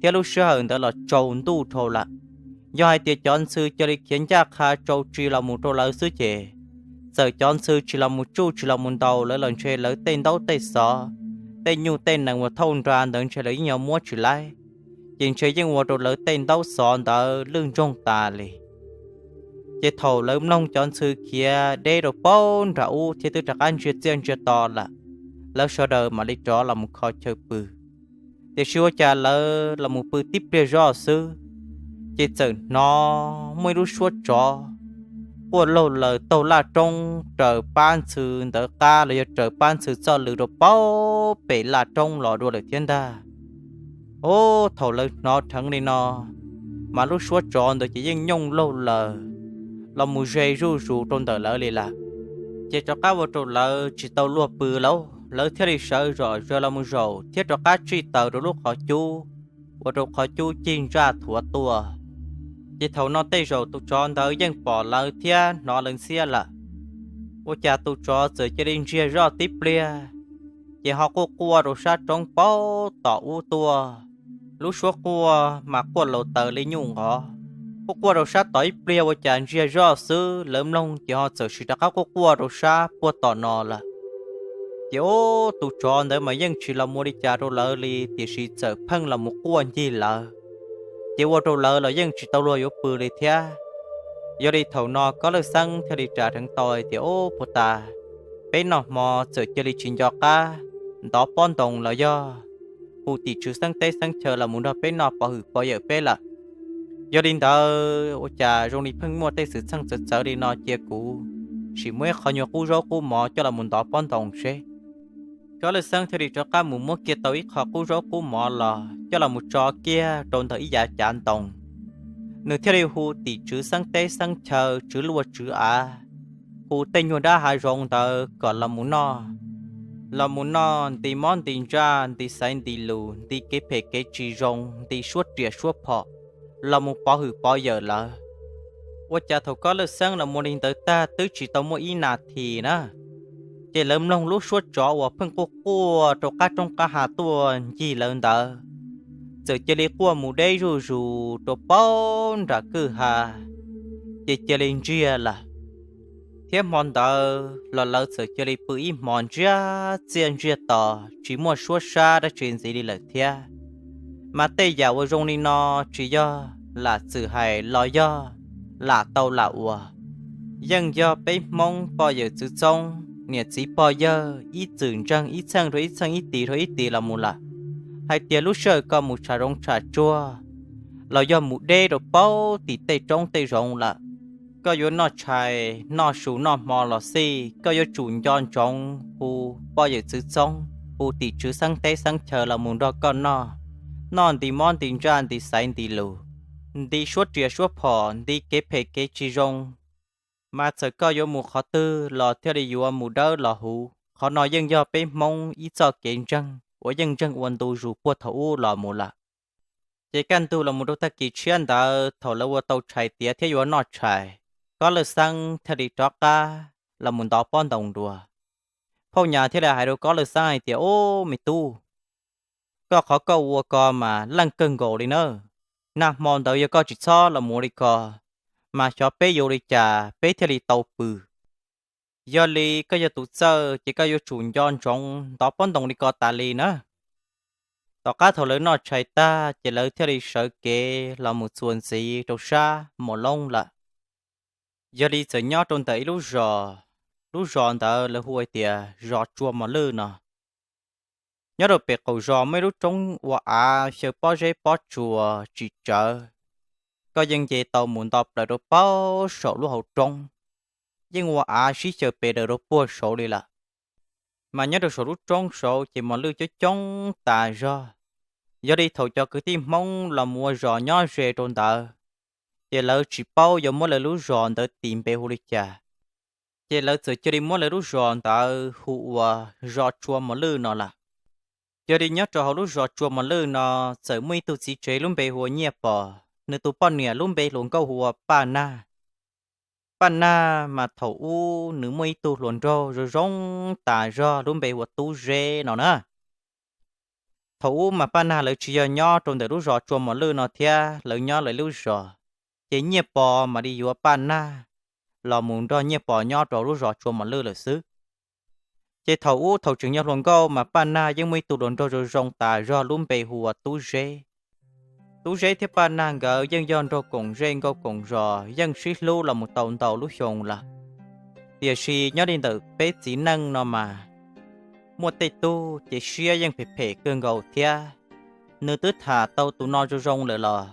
thiab lub sij hawm ntawd los tsaus ntuj dhau lawm. Yog hais tias cov ntxhw cia li khiav ncaj qha tsau tsi los mus rau lawv xwb ces txawm cov ntxhw tsis los mus tsuj tsis los mus ntaus lawv los ntshe lawv tej ntaub tej xov, tej nyuj tej nees uas thauj nra ntawd ntshe lawv yeej yuav muab tsis laib, ces ntshe yeej ua rau lawv tej ntaub xov ntawd lwj ntsoog tas li. Ces thaum lawv mloog cov ntxhw khiav deb rau paub nram ub thiab twb rov qab ntsiag txiaj ntsiag to lawm, lawv sawv daws mam li rov los mus kho chaw pw. Tiam sis ua cas lawv los mus pw tib pliag zoj xwb, ces txawm hnov muaj ib lub suab tsov quaj laug laws taug laj roob raws pab ntxhw ntawd qab los yog raws pab ntxhw txoj lw rau paub pem laj roob los dua lawm thiab ntag. Ub, thaum lawv hnov dheev li no, mas lub suab tsov ntawd ces yeej nyooj laug laws los mus ze zuj zus rau ntawm lawv li lawm. Ces rov qab ua rau lawv tsis tau luag pw lauj, lawv thiaj li sawv zom zaws los mus zaum thiab rov qab tsij taws rau lub qhov cub, ua rau qhov cub cig ntsaj thuav tuaj. Ces thaum no tej zaum tus tsov ntawd yeej pom lawv thiab hnov lawv ntxhiab lawm, ua cas tus tsov txawm cia li ntsiag zoj tib pliag, ces ho quaj quaj rau sab roob paub tom ub tuaj. Lub suab quaj mas quaj laus taws li nyuj nqov, quaj quaj rau sab tom ib pliag ua cas ntsiag zoj xwb lawv mloog ces ho txawm sim rov qab quaj quaj rau sab puag tom no lawm. Ces ub, tus tsov ntawd mas yeej tsis los mus li cas rau lawv li, tiam sis txawm pheej los mus quaj ncig lawv, ces ua rau lawv los yeej tsis tau luag yuav pw li thiab. Yog li thaum no Kob Lawj Xeeb thiaj li ras dheev tau hais tias, Ub, puag ta peb noj hmo txawm cia li tsis nco qab ntov pob ntoos los yog hu tim tswv xeeb teb xeeb chaw los mus nrog peb noj pov hwm pov yawm peb lawm. Yog li ntawd ua cas zoo li pheej muaj tej xwm txheej txawv txawv li no, cia kuv sim muab ib qho nyuag qub zaub qub mov coj los mus ntov pob ntoos seb. Kob Lawj Xeeb thiaj li rov qab mus muab kiag tau ib qho qub zaub qub mov los coj los mus tso kiag rau ntawm ib yav cav ntoo. Nws thiaj li hu tim tswv xeeb teb xeeb chaw, tswv luaj tswv av, hu tej nyuag dab hav zoov ntawd kom los mus noj. Los mus noj nti mob nti ntsaj, nti xaiv nti lus, nti kev phem kev tsis zoo, nti suab riam suab phom, los mus pov hwm pov yawm lawv. Ua cas thaum Kob Lawj Xeeb los mus li ntawd tag twb tsis tau muaj ib nas this na, ces lawv mloog lub suab tsov uas pheej quaj quaj rau qab roob qab hav tuaj ncig lawv ntawd, txawm cia li quaj mus deb zuj zus rau paub nram kwj ha, ces cia li ntsiag lawm. Thiab hmo ntawd los lawv txawm cia li pw ib hmo ntsiag txiaj ntsiag to, tsis muaj suab sab dab tsi ntxiv li lawm thiab. Mas tej yam uas zoo li no tsis yog lam txwm hais los yog lam tau lam ua, yeej yog peb Hmoob poj yawm txwv txoob, niam txiv pog yawg ib txwm ntseeg ib txheej rau ib txheej, ib tis rau ib tis los mus lawm, hais tias lub sij hawm koj mus tsham zoov tsham tsuag los yog mus deb rau paub tim tej roob tej zoov lawm, koj yuav noj tshais noj su noj hmo los xij, koj yuav tsum nco ntsoov hu poj yawm txwv txoob, hu tim tswv xeeb teb xeeb chaw los mus nrog koj noj, noj nti mob nti ntsaj, nti xaiv nti lus, nti suab riam suab phom, nti kev phem kev tsis zoo. Mas txawm koj yuav mus qhov twg los thiaj li yuav mus dawb los huv. Qhov no yeej yog peb Hmoob ib txoj kev ntseeg uas yeej ntseeg ua ntu zus puag thaum ub los mus lawm. Ces kaj ntug los mus rau tag kis tshiab ntawd, thaum lawv ua tau tshais tiav thiab yuav noj tshais, Kob Lawj Xeeb thiaj li rov qab los mus ntov pob ntoos dua. Phauj Nyas thiaj li hais rau Kob Lawj Xeeb hais tias, Ub, me tub, koj qhov koj ua ko mas leej kawg nkaus li na. Nag hmo ntawd yog koj tsis txhob los mus ua li ko, mas xyov peb yuav ua li cas peb thiaj li tau pw. Yog li koj yog tus txawj ces koj yuav tsum nco ntsoov ntov pob ntoos li ko tas li na. Tom qab thaum lawv noj tshais tag ces lawv thiaj li sawv kev los mus txuas ntxiv rau sab Mos Loob lawm. Yog li txawm nyob rau ntawm ib lub zos, lub zos ntawd lawv hu hais tias zos Tsua Mos Lwj no. Nyob rau pem qaum zos muaj ib lub roob ua av xyaw pob zeb pob tsuas tsis tsawv, koj yeej nce tau mus nto plaws rau paub saum lub hauv roob, yeej ua av sib xyaw pes daws rau puag saud li lawm. Mas nyob rau saum lub roob saud ces mos lwj coob coob tas zog. Yog li thaum cov kwv tij Hmoob los mus ua zos nyob ze rau ntawd, ces lawv tsis paub yuav muab lawv lub zos ntawd tis npe hu li cas, ces lawv txawm cia li muab lawv lub zos ntawd hu ua zos Tsua Mos Lwj no lawm. Yog li nyob rau hauv lub zos Tsua Mos Lwj no, txawm muaj ib tug txiv tsev lub npe hu ua Nyiaj Pos, nws tus poj niam lub npe hluas nkauj hu ua Paj Nag. Paj Nag mas thaum ub nws muaj ib tug hluas nraug zoo zoo tas zog lub npe hu ua Tub Zeb no na. Thaum ub mas Paj Nag lawv tsis yog nyob rau ntawm lub zos Tsua Mos Lwj no thiab, lawv nyob lawv lub zos, ces Nyiaj Pos mam li yuav Paj Nag los mus nrog Nyiaj Pos nyob rau lub zos Tsua Mos Lwj lawm xwb. Ces thaum ub thaum tseem yog hluas nkauj mas Paj Nag yeej muaj ib tug hluas nraug zoo zoo tas zog lub npe hu ua Tub Zeb. Tub Zeb thiab Paj Nag nkawd yeej yog nraug koom zej nkauj koom zos, yeej sib hlub los mus tau ntau lub xyoo lawm. Tiam sis nyob li ntawm peb txiv neej no mas, muaj tej tug ces siab yeej phem phem kawg nkaus thiab. Nws twb tham tau tus no zoo zoo lawm los,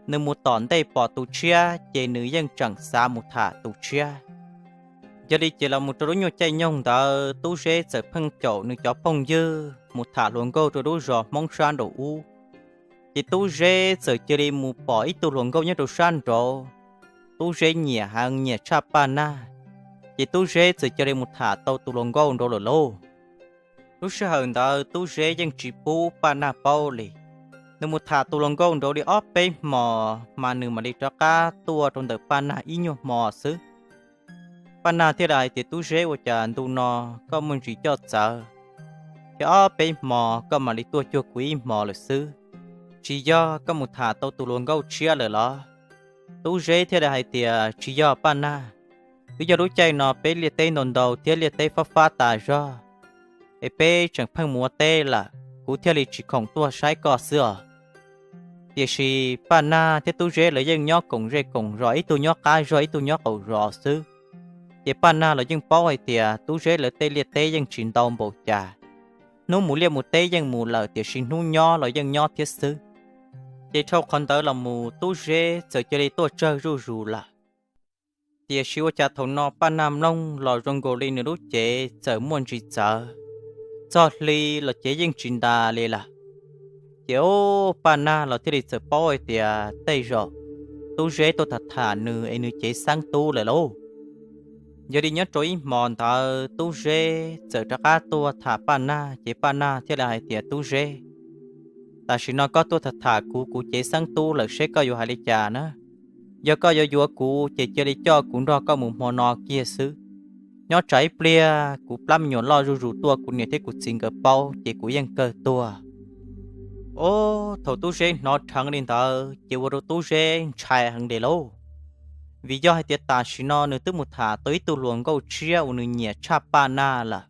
nws mus tom ntej pom tus tshiab ces nws yeej tseem xav mus tham tus tshiab. Yog li ces los mus rau lub nyuag caij nyoog ntawd Tub Zeb txawm pheej caum nws cov phooj ywg mus tham hluas nkauj rau lub zos Hmoob sab nraum ub. Ces Tub Zeb txawm cia li mus pom ib tug hluas nkauj nyob rau sab nraud. Tub Zeb nyiam heev, nyiam tshaj Paj Nag, ces Tub Zeb txawm cia li mus tham tau tus hluas nkauj nraud lawm lauj. Lub sij hawm ntawd Tub Zeb yeej tsis pub Paj Nag paub li. Nws mus tham tus hluas nkauj nraud li ob peb hmos mas nws mam li rov qab tuaj rau ntawm Paj Nag ib nyuag hmo xwb. Paj Nag thiaj li hais tias, Tub Zeb, ua cas ntu no koj muaj ntsis coj txawv thiab, ob peb hmo koj mam li tuaj cuag kuv ib hmo lawm xwb, tsis yog koj mus tham tau tus hluas nkauj tshiab lawm los? Tub Zeb thiaj li hais tias, Tsis yog Paj Nag, twb yog lub caij no peb liaj teb ntau ntau thiab liaj teb fab fab tas zog, es peb tseem pheej mus ua teb lawm, kuv thiaj li tsis khoom tuaj saib koj xwb os. Tiam sis Paj Nag thiab Tub Zeb lawv yeej nyob koom zej koom zos, ib tug nyob qab zog ib tug nyob qaum zos xwb. Ces Paj Nag los yeej paub hais tias Tub Zeb lawv tej liaj teb yeej tsis ntau npaum cas. Hnub mus liaj mus teb yeej mus lawm, tiam sis hnub nyob los yeej nyob thiab xwb. Ces dhau qhov ntawd los mus Tub Zeb txawm cia li tuaj tsawg zuj zus lawm. Tiam sis ua cas thaum no Paj Nag mloog los zoo nkaus li nws lub cev txawm muaj ntsis txawv, txog hli los cev yeej tsis ntas li lawm. Ces ub, Paj Nag los thiaj li txawm paub hais tias tej zaum Tub Zeb tuaj tham tham nws es nws cev xeeb tub lawm lauj. Yog li nyob rau ib hmo ntawd Tub Zeb txawm rov qab tuaj tham Paj Nag, ces Paj Nag thiaj li hais tias, Tub Zeb, tam sim no koj tuaj tham tham kuv, kuv cev xeeb tub lawm, seb koj yuav hais li cas na. Yog koj yuav yuav kuv ces cia li coj kuv nrog koj mus hmo no kiag xwb. Nyob tsam ib pliag kuv plab me nyuam loj zuj zus tuaj kuv niam thiab kuv txiv nkawd paub ces kuv yeej kawg tuag. Ub, thaum Tub Zeb hnov dheev li ntawd ces ua rau Tub Zeb ntshai heev li lauj. Vim yog hais tias tam sim no nws twb mus tham tau ib tug hluas nkauj tshiab uas nws nyiam tshaj Paj Nag lawm.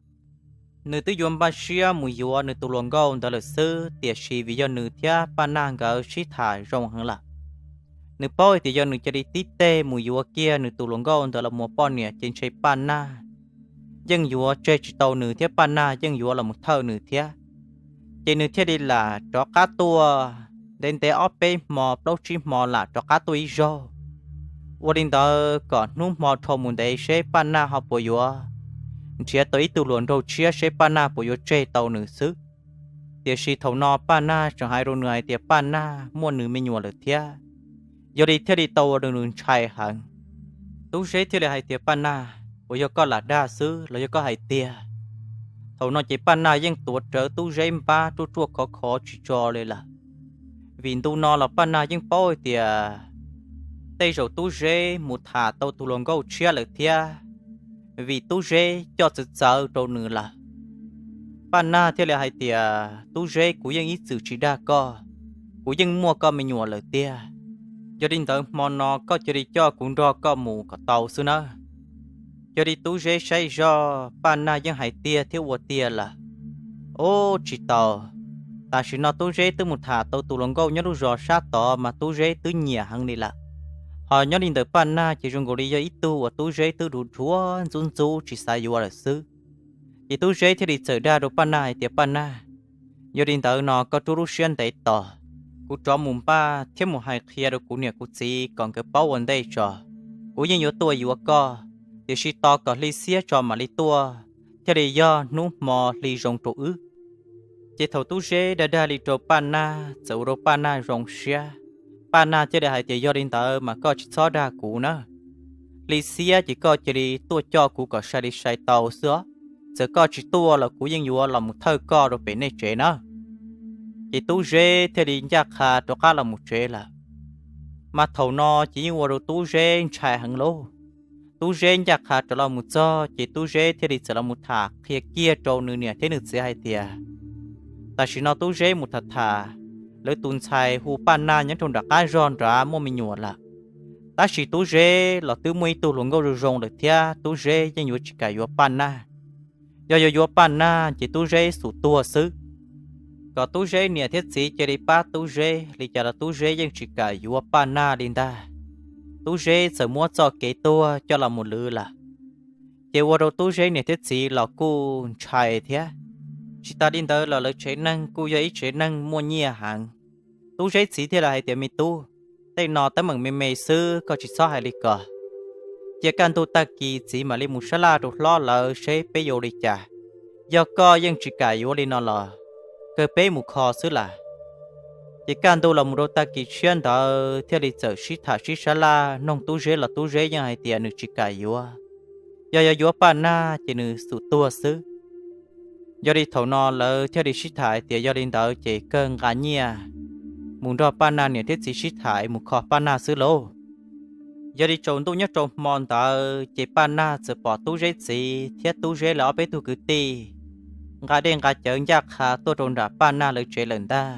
Nws twb yuav npaj siab mus yuav nws tus hluas nkauj ntawd lawm xwb, tiam sis vim yog nws thiab Paj Nag nkawd sib tham zoo heev lawm, nws paub hais tias yog nws cia li tib teg mus yuav kiag nws tus hluas nkauj ntawd los mus ua poj niam ces ntshe Paj Nag yeej yuav tseg tsis tau nws thiab Paj Nag yeej yuav los mus thawj nws thiab. Ces nws thiaj li lam rov qab tuaj ntev ntev ob peb hmo plaub tsib hmo lam rov qab tuaj ib zaug. Ua li ntawd kom hnub hmo dhau mus ntev seb Paj Nag ho puas yuav nrhiav tau ib tug hluas nraug tshiab, seb Paj Nag puas yuav tseg tau nws xwb. Tiam sis thaum no Paj Nag tseem hais rau nws hais tias Paj Nag muaj nws me nyuam lawm thiab. Yog li thiaj li tau ua rau nws ntshai heev. Tub Zeb thiaj li hais tias, Paj Nag, puas yog koj lam dag xwb los yog koj hais tiag? Thaum no ces Paj Nag yeej tuav rawv Tub Zeb npab ruaj ruaj khov khov tsis tso li lawm. Vim ntu no los Paj Nag yeej paub hais tias tej zaum Tub Zeb mus tham tau tus hluas nkauj tshiab lawm thiab, vim Tub Zeb coj txawv txawv rau nws lawm. Paj Nag thiaj li hais tias, Tub Zeb, kuv yeej ib txwm tsis dag koj, kuv yeej muaj koj me nyuam lawm tiag. Yog li ntawd hmo no koj cia li coj kuv nrog koj mus kom tau xwb nawb. Yog li Tub Zeb saib zoj, Paj Nag yeej hais tiag thiab ua tiag lawm. Ub, tsis tau, tam sim no Tub Zeb twb mus tham tau tus hluas nkauj nyob lub zos sab tod mas Tub Zeb twb nyiam heev li lawm. Ho nyob li ntawm Paj Nag ces zoo nkaus li yog ib tug uas Tub Zeb twb dhuav dhuav ntxub ntxub tsis xav yuav lawm xwb. Ces Tub Zeb thiaj li txawm dag rau Paj Nag hais tias, Paj Nag, yog li ntawd no koj rub lub siab ntev tos, kuv rov mus npaj thiab mus hais qhia rau kuv niam kuv txiv kom nkawd paub ua ntej tso. Kuv yeej yuav tuaj yuav koj, tiam sis tos kom hli xiab tso mam li tuaj, thiaj li yog hnub hmo hli zoo rau wb. Ces thaum Tub Zeb dag dag li rau Paj Nag txawm ua rau Paj Nag zoo siab. Paj Nag thiaj li hais tias, Yog li ntawd mas koj tsis txhob dag kuv na. Hli xiab ces koj cia li tuaj coj kuv kom sai li sai tau xwb os. Txawm koj tsis tuaj los kuv yeej yuav los mus thawj koj rau pem nej tsev na. Ces Tub Zeb thiaj li ncaj qha rov qab los mus tsev lawm. Mas thaum no ces yeej ua rau Tub Zeb ntshai heev lauj. Tub Zeb ncaj qha rov los mus txog ces Tub Zeb thiaj li txawm los mus tham qhia kiag rau nws niam thiab nws txiv hais tias, tam sim no Tub Zeb mus tham tham, lawv tus ntxhais hu Paj Nag nyob rau nram qab zog nrad muaj me nyuam lawm. Tab sis Tub Zeb los twb muaj ib tug hluas nkauj zoo zoo lawm thiab Tub Zeb yeej yuav tsis kam yuav Paj Nag. Yog yuav yuav Paj Nag ces Tub Zeb xum tuag xwb. Kom Tub Zeb niam thiab txiv cia li pab Tub Zeb li cas los Tub Zeb yeej tsis kam yuav Paj Nag li ntag. Tub Zeb txawm muab txoj kev tuag coj los mus lwv lawm. Ces ua rau Tub Zeb niam thiab txiv los kuj ntshai thiab. Tsis tas li ntawd los lawv tsev neeg kuj yog ib tsev neeg muaj nyiaj heev. Tub Zeb txiv thiaj li hais tias, Me tub, tej no teeb meem me me xwb koj tsis txhob hais li ko. Cia kaj ntug tag kis txiv mam li mus sab laj rau hlob lawv seb peb yuav ua li cas. Yog koj yeej tsis kam yuav li no los, kawg peb mus kho xwb las. Ces kaj ntug los mus rau tag kis tshiab ntawd thiaj li txawm sib tham sib sab laj noog Tub Zeb los Tub Zeb yeej hais tias nws tsis kam yuav. Yog yuav yuav Paj Nag ces nws xum tuag xwb. Yog li thaum no lawv thiaj li sib tham hais tias yog li ntawd ces kawg nqa nyiaj mus nrog Paj Nag niam thiab txiv sib tham es mus kho Paj Nag xwb lauj. Yog li tsaus ntuj nyob rau hmo ntawd ces Paj Nag txawm pom Tub Zeb txiv thiab Tub Zeb lawv ob peb tug kwv tij nqa dej nqa cawv ncaj qha tuaj rau nram Paj Nag lawv tsev lawm ntag.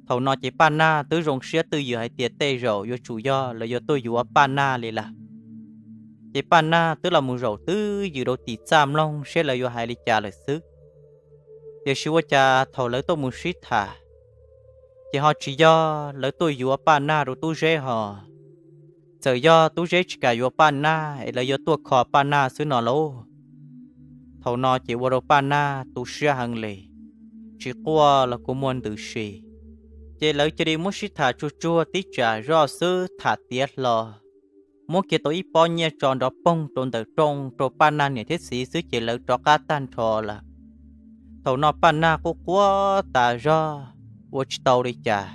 Thaum no ces Paj Nag twb zoo siab twj ywm hais tias tej zaum yuav tsum yog lawv yuav tuaj yuav Paj Nag li lawm. Ces Paj Nag twb los mus zaum twj ywm rau tim txaj mloog seb lawv yuav hais li cas lawm xwb. Tiam sis ua cas thaum lawv tuaj mus sib tham, Ces ho tsis yog lawv tuaj yuav Paj Nag rau Tub Zeb hos, txawm yog Tub Zeb tsis kam yuav Paj Nag es lawv yuav tuaj kho Paj Nag xwb no lauj. Thaum no ces ua rau Paj Nag tu siab heev li, tsis quaj los kuj muaj ntws si. Ces lawv cia li muab sib tham tsuag tsuag tib tsam zoj xwb tham tiav hlo, muab kiag tau ib pob nyiaj tso nrov poog rau ntawm rooj rau Paj Nag niam thiab txiv xwb ces lawv rov qab tag nrho lawm. Thaum no Paj Nag quaj quaj tas zog, ua tsis tau li cas.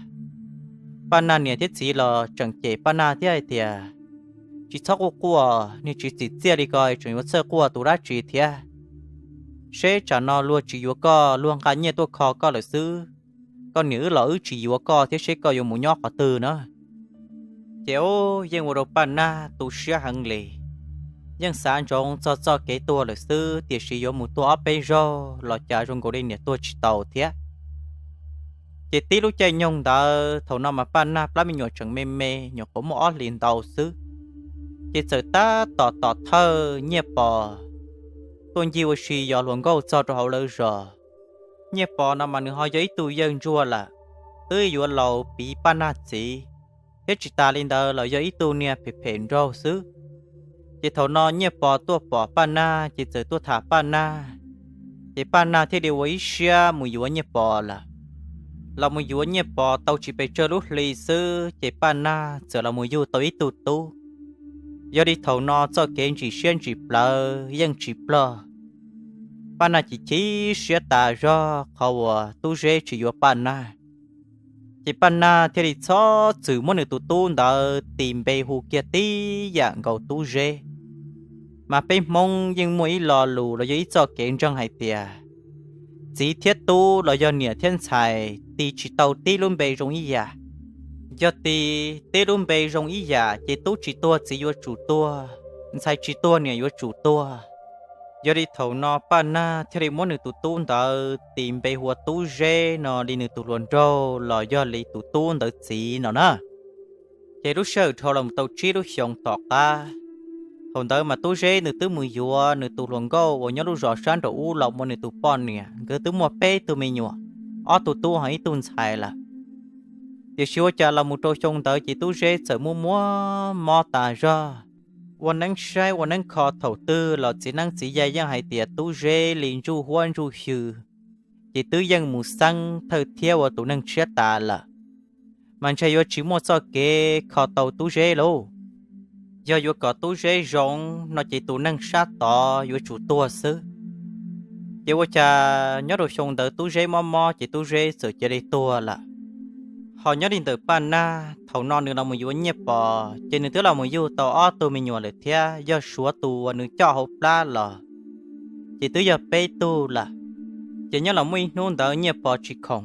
Paj Nag niam thiab txiv los tseem cem Paj Nag thiab hais tias, tsis txhob quaj quaj, niag tsis txim txiaj li ko tseem yuav txawj quaj tus dab tsi thiab. Seb tsam no luag tsis yuav koj, luag nqa nyiaj tuaj kho koj lawm xwb, koj niam wb los wb tsis yuav koj thiab seb koj yuav mus nyob qhov twg na. Ces yeej ua rau Paj Nag tu siab heev li, yeej xav ntsoov txog txoj kev tuag lawm xwb, tiam sis yuav mus tuag ob peb zaug los cas zoo nkaus li niam tuag tsis tau thiab. Ces tib lub caij nyoog ntawd thaum no mas Paj Nag plab me nyuam tseem me me, nyuam qhuav muaj ob hlis ntau xwb, ces txawm tab tom tom thawj Nyiaj Pov tuaj ncig ua si yos hluas nkauj txog rau hauv lawv zos. Nyiaj Pov no mas nws ho yog ib tug yawg ntsuag lawm, twb yuav laus piv Paj Nag txiv, thiab tsis tas li ntawd los yog ib tug niag phem phem nraug xwb. Ces thaum no Nyiaj Pov tuaj pom Paj Nag ces txawm tuaj tham Paj Nag, ces Paj Nag thiaj li ua ib siab mus yuav Nyiaj Pov lawm. Los mus yuav Nyiaj Pov tau tsis pes tsawg lub hli xwb ces Paj Nag txawm los mus yug tau ib tug tub. Yog li thaum no txoj kev ntsim siab ntsim plawv yeej tsis ploj. Paj Nag chim chim siab tas zog qhov uas Tub Zeb tsis yuav Paj Nag. Ces Paj Nag thiaj li txhob txwm muab nws tus tub ntawd tis npe hu kiag tib yam nkaus Tub Zeb. Mas peb Hmoob yeej muaj ib lo lus los yog ib txoj kev ntseeg hais tias, txiv thiab tub los yog niam thiab ntxhais tis tsis tau tib lub npe zoo ib yam. Yog tis tib lub npe zoo ib yam ces tub tsis tuag txiv yuav tsum tuag, ntxhais tsis tuag niam yuav tsum tuag. Yog li thaum no Paj Nag thiaj li muab nws tus tub ntawd tis npe hu ua Tub Zeb no li nws tus hluas nraug los yog li tus tub ntawd txiv no na. Ces lub sij hawm dhau los tau tsib lub xyoos tom qab, thaum ntawd mas Tub Zeb nws twb mus yuav nws tus hluas nkauj uas nyob lub zos sab nraum ub los ua nws tus poj niam, nkawd twb muaj peb tug me nyuam, ob tug tub ho ib tug ntxhais lawm. Tiam sis ua cas los mus rau xyoo ntawd ces Tub Zeb txawm muaj muaj mob tas zog, ua neeb saib ua neeb kho thaum twg los txiv neeb txiv yaig yeej hais tias Tub Zeb li ntsuj huab ntsuj xyw, ces twb yeej mus xeeb thawj thiab ua tus neeg tshiab tas lawm. Mas ntshe yuav tsis muaj txoj kev kho tau Tub Zeb lauj. Yog yuav kom Tub Zeb zoo no ces tus neeg sab tod yuav tsum tuag xwb. Ces ua cas nyob rau xyoo ntawd Tub Zeb mob mob ces Tub Zeb txawm cia li tuag lawm. Ho nyob li ntawm Paj Nag thaum no nws los mus yuav Nyiaj Pov ces nws twb los mus yug tau ob tug me nyuam lawm thiab, yog suav tus uas nws coj hauv plab los ces twb yog peb tug lawm. Ces nyob los muaj ib hnub ntawd Nyiaj Pov tsis khoom,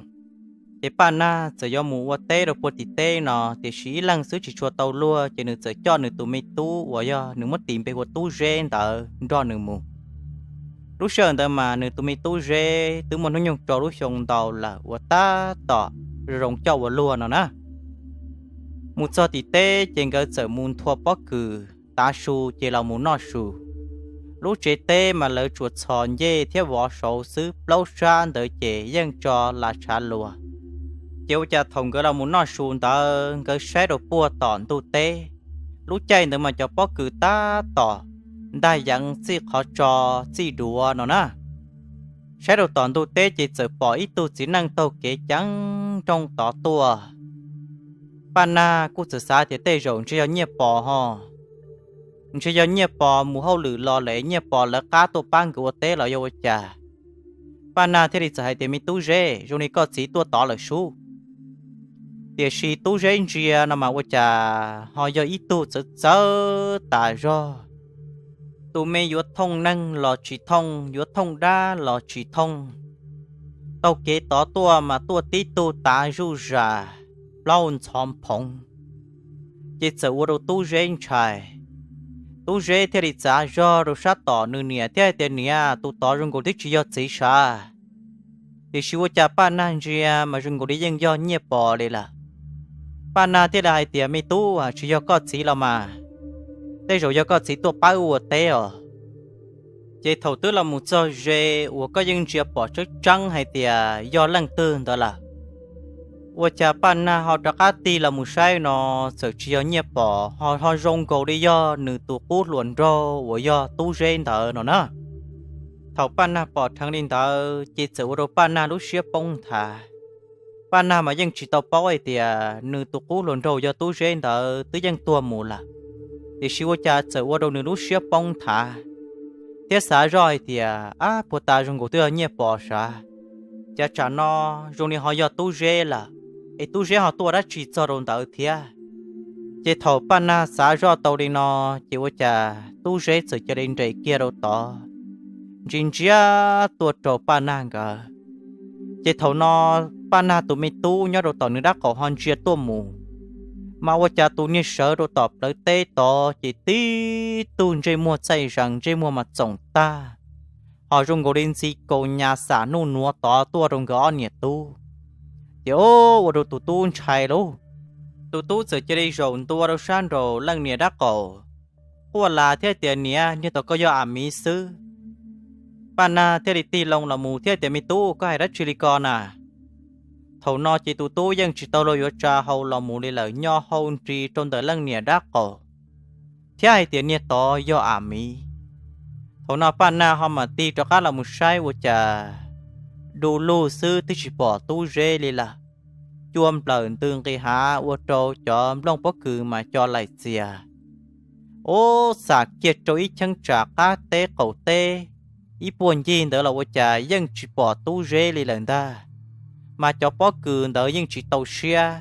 ces Paj Nag txawm yuav mus ua teb rau puag tim teb no, tiam sis ib leeg xwb tsis tshua tau luag, ces nws txawm coj nws tus me tub uas yog nws muab tis npe hu ua Tub Zeb ntawd nrog nws mus. Lub sij hawm ntawd mas nws tus me tub Zeb twb muaj hnub nyoog rau lub xyoo ntau lawm uas tab tom zoo coj ua luag no na. Mus txog tim teb ces nkawd txawm mus nthua pob kws tav su ces los mus noj su. Lub tsev teb mas lawv tsuas txhos ncej thiab vov saud xwb, plaub sab ntawd ces yeej tso las tshav luas. Ces ua cas thaum nkawd los mus noj su ntawd nkawd saib rau puag tom ntug teb, lub caij ntawd mas cov pob kws tab tom ntag yeev txij qhov tso txij duav no na. Saib rau tom ntug teb ces txawm pom ib tug txiv neej taug kev ceev nrooj tod tuaj. Paj Nag kuj txawm xav tias tej zaum ntshe yog Nyiaj Pov ho, ntshe yog Nyiaj Pov mus hauj lwm los lawm Nyiaj Pov lawv qab tuaj pab nkawd ua teb los yog ua cas. Paj Nag thiaj li txawm hais tias, me tub Zeb, zoo li koj txiv tuaj tod lawm sub. Tiam sis tub Zeb ntsia no mas ua cas ho yog ib tug txawv txawv tas zog. Tus me yuav thooj neeg los tsis thooj, yuav thooj dab los tsis thooj. Taug kev tod tuaj mas tuaj tib tug tav zuj zam, plaub ntxhov phoov, ces txawm ua rau tub Zeb ntshai. Tub Zeb thiaj li txav zog rau sab tom nws niam thiab hais tias, niam, tus tod zoo nkaus twb tsis yog txiv sav, tiam sis ua cas Paj Nag ntsia mas zoo nkaus li yeej yog Nyiaj Pov li lawm. Paj Nag thiaj li hais tias, me tub, tsis yog koj txiv los mas, tej zaum yog koj txiv tuaj pab wb ua teb os. Ces thaum twb los mus txog ze uas koj yeej ntsia pom tseeb tseeb hais tias yog leej twg ntawd lawm, Ua cas Paj Nag ho rov qab tig los mus saib no, txawm tsis yog Nyiaj Pom, ho zoo nkaus li yog nws tus qub hluas nraug uas yog Tub Zeb ntawd no na. Thaum Paj Nag pom dheev li ntawd ces txawm ua rau Paj Nag lub siab poob nthav. Paj Nag mas yeej tsis tau paub hais tias nws tus qub hluas nraug yog Tub Zeb ntawd twb yeej tuag mus lawm, tiam sis ua cas txawm ua rau nws lub siab poob nthav, thiab xav zoj hais tias, ab, puag ta zoo nkaus twb yog Nyiaj Pom sav, cas tsam no zoo li ho yog Tub Zeb lawm, es Tub Zeb ho tuaj dab tsi txog rau ntawd thiab. Ces thaum Paj Nag xav zoj tau li no, ces ua cas Tub Zeb txawm cia li nres kiag rau tod, ntsia ntsia tuaj rau Paj Nag nkawd. Ces thaum no Paj Nag tus me tub nyob rau tom nws dab qaum ho ntsia tuaj mus, mas ua cas tus niag sawv rau tom plawv teb tod ces tib tug ntsej muag txaij zees, ntsej muag mas txoom tag, ho zoo nkaus li ntxi kaus nyas xam nuj nuav tod tuaj rau nkawd ob niam tub. Ces ua rau tus tub ntshai lauj. Tus tub txawm cia li zaum ntua rau sab nraum leej niam dab qaum, quaj las thiab tias, Niam, niag tod koj yog am miv xwb. Paj Nag thiaj li tig loo los mus thiab tias, Me tub, koj hais dab tsi li ko na? Thaum no ces tus tub yeej tsis tau luag yuav tsa hau los mus li lawm, nyo hau nris rau ntawm leej niam dab qaum, thiab hais tias, Niag tod yog am miv. Thaum no Paj Nag ho mam tig rov qab los mus saib ua cas du lug xwb twb tsis pom Tub Zeb li lawm. Cua nplawm ntws nqis hav ua rau cov nplooj pob kws mas co laim txias. Ub, xam kiag rau ib cheeb tsam qab teb qaum teb ib puag ncig ntawd los ua cas yeej tsis pom Tub Zeb li lawm ntag. Mas cov pob kws ntawd yeej tsis tau siab.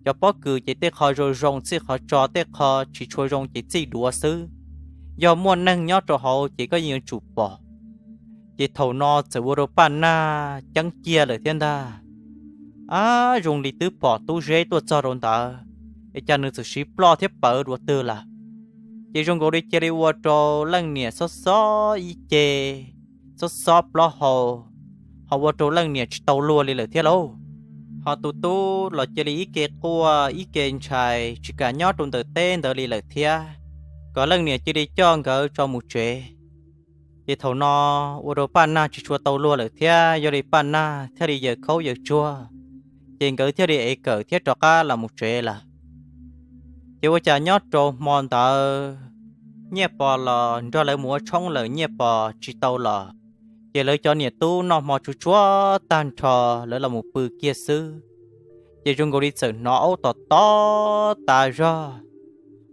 Cov pob kws ces tej qho zoo zoo txij qhov tso, tej qho tsis tshua zoo ces txij duav xwb. Yog muaj neeg nyob rau hauv ces koj yeej yuav tsum pom. Ces thaum no txawm ua rau Paj Nag ceeb kiag lawm thiab ntag. Ab, zoo li twb pom Tub Zeb tuaj txog rau ntawd, es cas nws txawm siv ploj thiab pawv dua twg lawm? Ces zoo nkaus li cia li ua rau leej niam xob xob ib ce, xob xob plaub hau, ho ua rau leej niam tsis tau luag li lawm thiab lauj. Ho tus tub los cia li ib ke quaj ib ke ntshai tsis kam nyob rau ntawm teb ntawd li lawm thiab, kom leej niam cia li coj nkawd tso mus tsev. Ces thaum no ua rau Paj Nag tsis tshua tau luag lawm thiab, yog li Paj Nag thiaj li yawm khaub yawm tsuag, ces nkawd thiaj li ev kawm thiab rov qab los mus tsev lawm. Ces ua cas nyob rau hmo ntawd, Nyiaj Pov los nrog lawv mus ua tshoob lawm, Nyiaj Pov tsis tau los, ces lawv cov niam tub noj hmo tsuj tsuag tag nrho, lawv los mus pw kiag xwb, ces zoo nkaus li txawm hnov aub tom tod tas zog.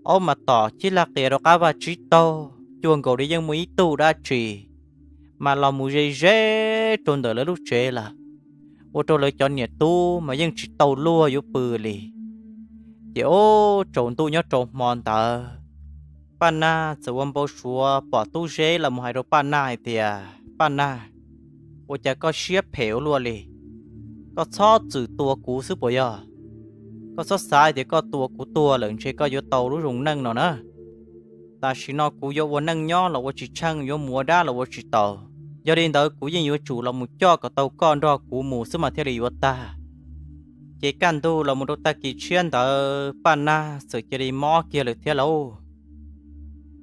Aub mas tom cig lag qias rau qab vaj tsib taug, cua nkaus li yeej muaj ib tug dab tsi mas los mus ze ze rau ntawm lawv lub tsev lawm, ua rau lawv cov niam tub mas yeej tsis tau luag yuav pw li. Ces ub, tsaus ntuj nyob rau hmo ntawd, Paj Nag txawm ua npau suav pom Tub Zeb los mus hais rau Paj Nag hais tias, Paj Nag, ua cas koj siab phem ua luaj li? Koj txhob txwm tua kuv xwb puas yog? Koj txhob xav tias koj tua kuv tuag lawm ntshe koj yuav tau lub zoo neej no na. Tam sim no kuv yuav ua neej nyob los ua tsis tsheej, yuav mus ua dab los ua tsis taus. Yog li ntawd kuv yeej yuav tsum los mus coj kom tau koj nrog kuv mus xwb mas thiaj li yuav tag. Ces kaj ntug los mus rau tag kis tshiab ntawd Paj Nag txawm cia li mob kiag lawm thiab lauj.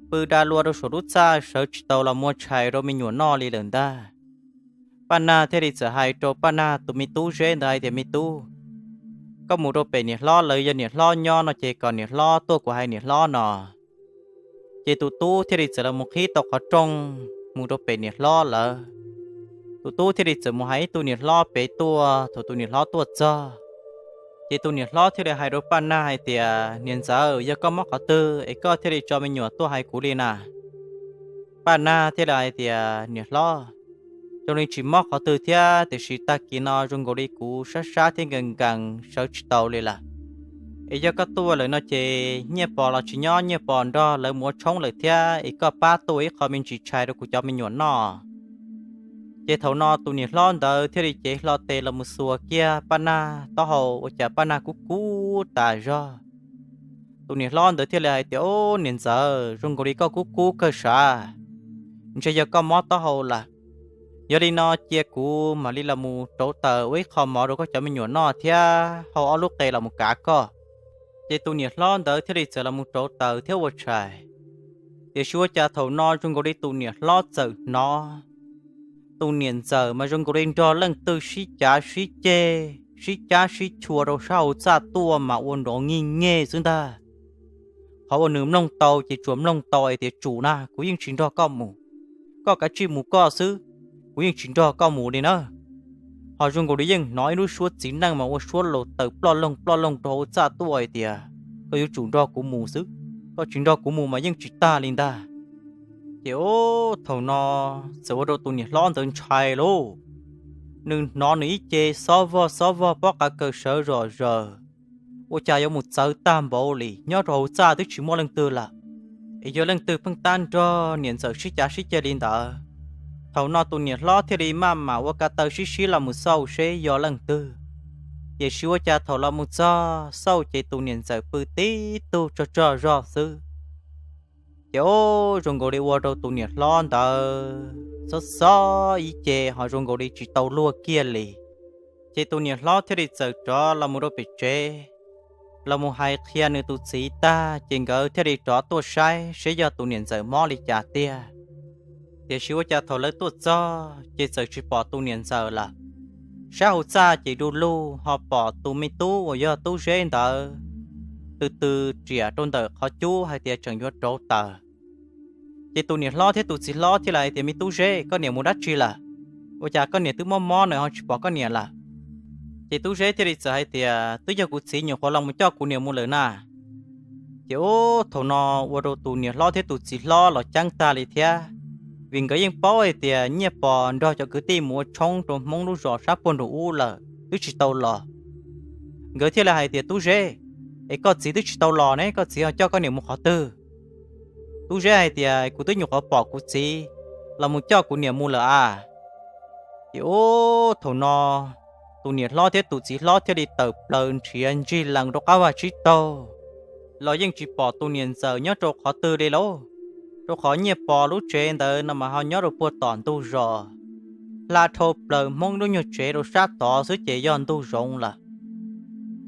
Pw da lua rau saum lub txaj sawv tsis tau los muab tshais rau me nyuam noj li lawm ntag. Paj Nag thiaj li txawm hais rau Paj Nag tus me tub Zeb ntawd hais tias, Me tub, koj mus rau pem niam hlob lawv, yog niam hlob nyob no ces kom niam hlob tuaj kuv hais niam hlob no. Ces tus tub thiaj li txawm los mus qhib tau qhov rooj mus rau pem niam hlob lawv. Tus tub thiaj li txawm mus hais ib tug niam hlob pem tuaj. Thaum tus niam hlob tuaj txog, ces tus niam hlob thiaj li hais rau Paj Nag hais tias, Niam ntxawm, yog koj mob qhov twg es koj thiaj li tso me nyuam tuaj hais kuv li na? Paj Nag thiaj li hais tias, Niam hlob, zoo li tsis mob qhov twg thiab, tiam sis tag kis no zoo nkaus li kuv sab sab thiab nkees nkees sawv tsis tau li lawm. Es yog koj tuaj lawm no ces Nyiaj Pov los tsis nyob, Nyiaj Pov nrog lawv mus ua tshoob lawm thiab, es koj pab tuaj ib qho me ntsis tshais rau kuv cov me nyuam noj. Ces thaum no tus niam hlob ntawd thiaj li cev hlo tes los mus xuas kiag Paj Nag taub hau, ua cas Paj Nag kub kub tas zog. Tus niam hlob ntawd thiaj li hais tias, Ub, niam ntxawm, zoo nkaus li koj kub kub kawg sav, ntshe yog koj mob taub hau lawm. Yog li no cia kuv mam li los mus rauv taws ua ib qho mov rau koj cov me nyuam noj thiab hau ob lub qe los mus kav koj. Ces tus niam hlob ntawd thiaj li txawm los mus rauv taws thiab ua tshais. Tiam sis ua cas thaum no zoo nkaus li tus niam hlob txawm hnov tus niam ntxawm mas zoo nkaus li nrog leej twg sib cav sib ceg, sib cab sib chua rau sab hauv txaj tuaj mas ua nrov nyij nyej xwb ntag. Qhov uas nws mloog tau ces tsuas mloog tau hais tias, Tsum na, kuv yeej tsis nrog koj mus, koj kav tsij mus koj xwb, kuv yeej tsis nrog koj mus li na. Ho zoo nkaus li yeej hnov ib lub suab txiv neej mas ua suab laus taws ploj loog ploj loog rau hauv txaj tuaj hais tias, Koj yuav tsum nrog kuv mus xwb, koj tsis nrog kuv mus mas yeej tsis tag li ntag. Ces ub, thaum no txawm ua rau tus niam hlob ntawd ntshai lauj. Nws hnov nws ib ce xob vog xob vog pob qa kaws sawv zom zaws, ua cas yuav mus txawv tag npaum li, nyob rau hauv txaj twb tsis muaj leej twg lawm, es yog leej twg pheej tab nrog niam ntxawm sib cav sib ceg li ntawd. Thaum no tus niam hlob thiaj li maj mam ua ka taw sib sib los mus xauj seb yog leej twg. Tiam sis ua cas thaum los mus txog xauj ces tus niam ntxawm pw tib tug tsaug tsaug zog xwb. Ces ub, zoo nkaus li ua rau tus niam hlob ntawd xob xob ib ce ho zoo nkaus li tsis tau luag kiag li. Ces tus niam hlob thiaj li txawm rov los mus rau pem tsev, los mus hais qhia nws tus txiv tag ces nkawd thiaj li rov tuaj saib seb yog tus niam ntxawm mob li cas tiag. Tiam sis ua cas thaum lawv tuaj txog ces txawm tsis pom tus niam ntxawm lawm. Sab hauv txaj ces du lug ho pom tus me tub uas yog Tub Zeb ntawd tws tws riam rau ntawm qhov cub hais tias tseem yuav rauv taws. Ces tus niam hlob thiab tus txiv hlob thiaj li hais tias, Me Tub Zeb, koj niam mus dab tsi lawm? Ua cas koj niam twb mob mob na ho tsis pom koj niam lawm? Ces Tub Zeb thiaj li txawm hais tias, Twb yog kuv txiv nyuam qhuav los mus coj kuv niam mus lawm na. Ces ub, thaum no ua rau tus niam hlob thiab tus txiv hlob los ceeb tag li thiab, vim nkawd yeej paub hais tias Nyiaj Pov nrog cov kwv tij mus ua tshoob rau Hmoob lub zos sab puag nraum ub lawm twb tsis tau los. Nkawd thiaj li hais tias, Tub Zeb, es koj txiv twb tsis tau los ne, koj txiv ho coj koj niam mus qhov twg? Tub Zeb hais tias, Kuv twb nyuam qhuav pom kuv txiv los mus coj kuv niam mus lawm a. Ces ub, thaum no tus niam hlob thiab tus txiv hlob thiaj li tawm plaws nrhiav ntsig lees rau qab vaj tsib taug los yeej tsis pom tus niam ntxawm nyob rau qhov twg li lauj. Rau qhov Nyiaj Pov lub tsev ntawd no mas ho nyob rau puag tom ntug zos, hla dhau plaws Hmoob lub nyuag tsev rau sab tod xwb ces yog ntug zoov lawm.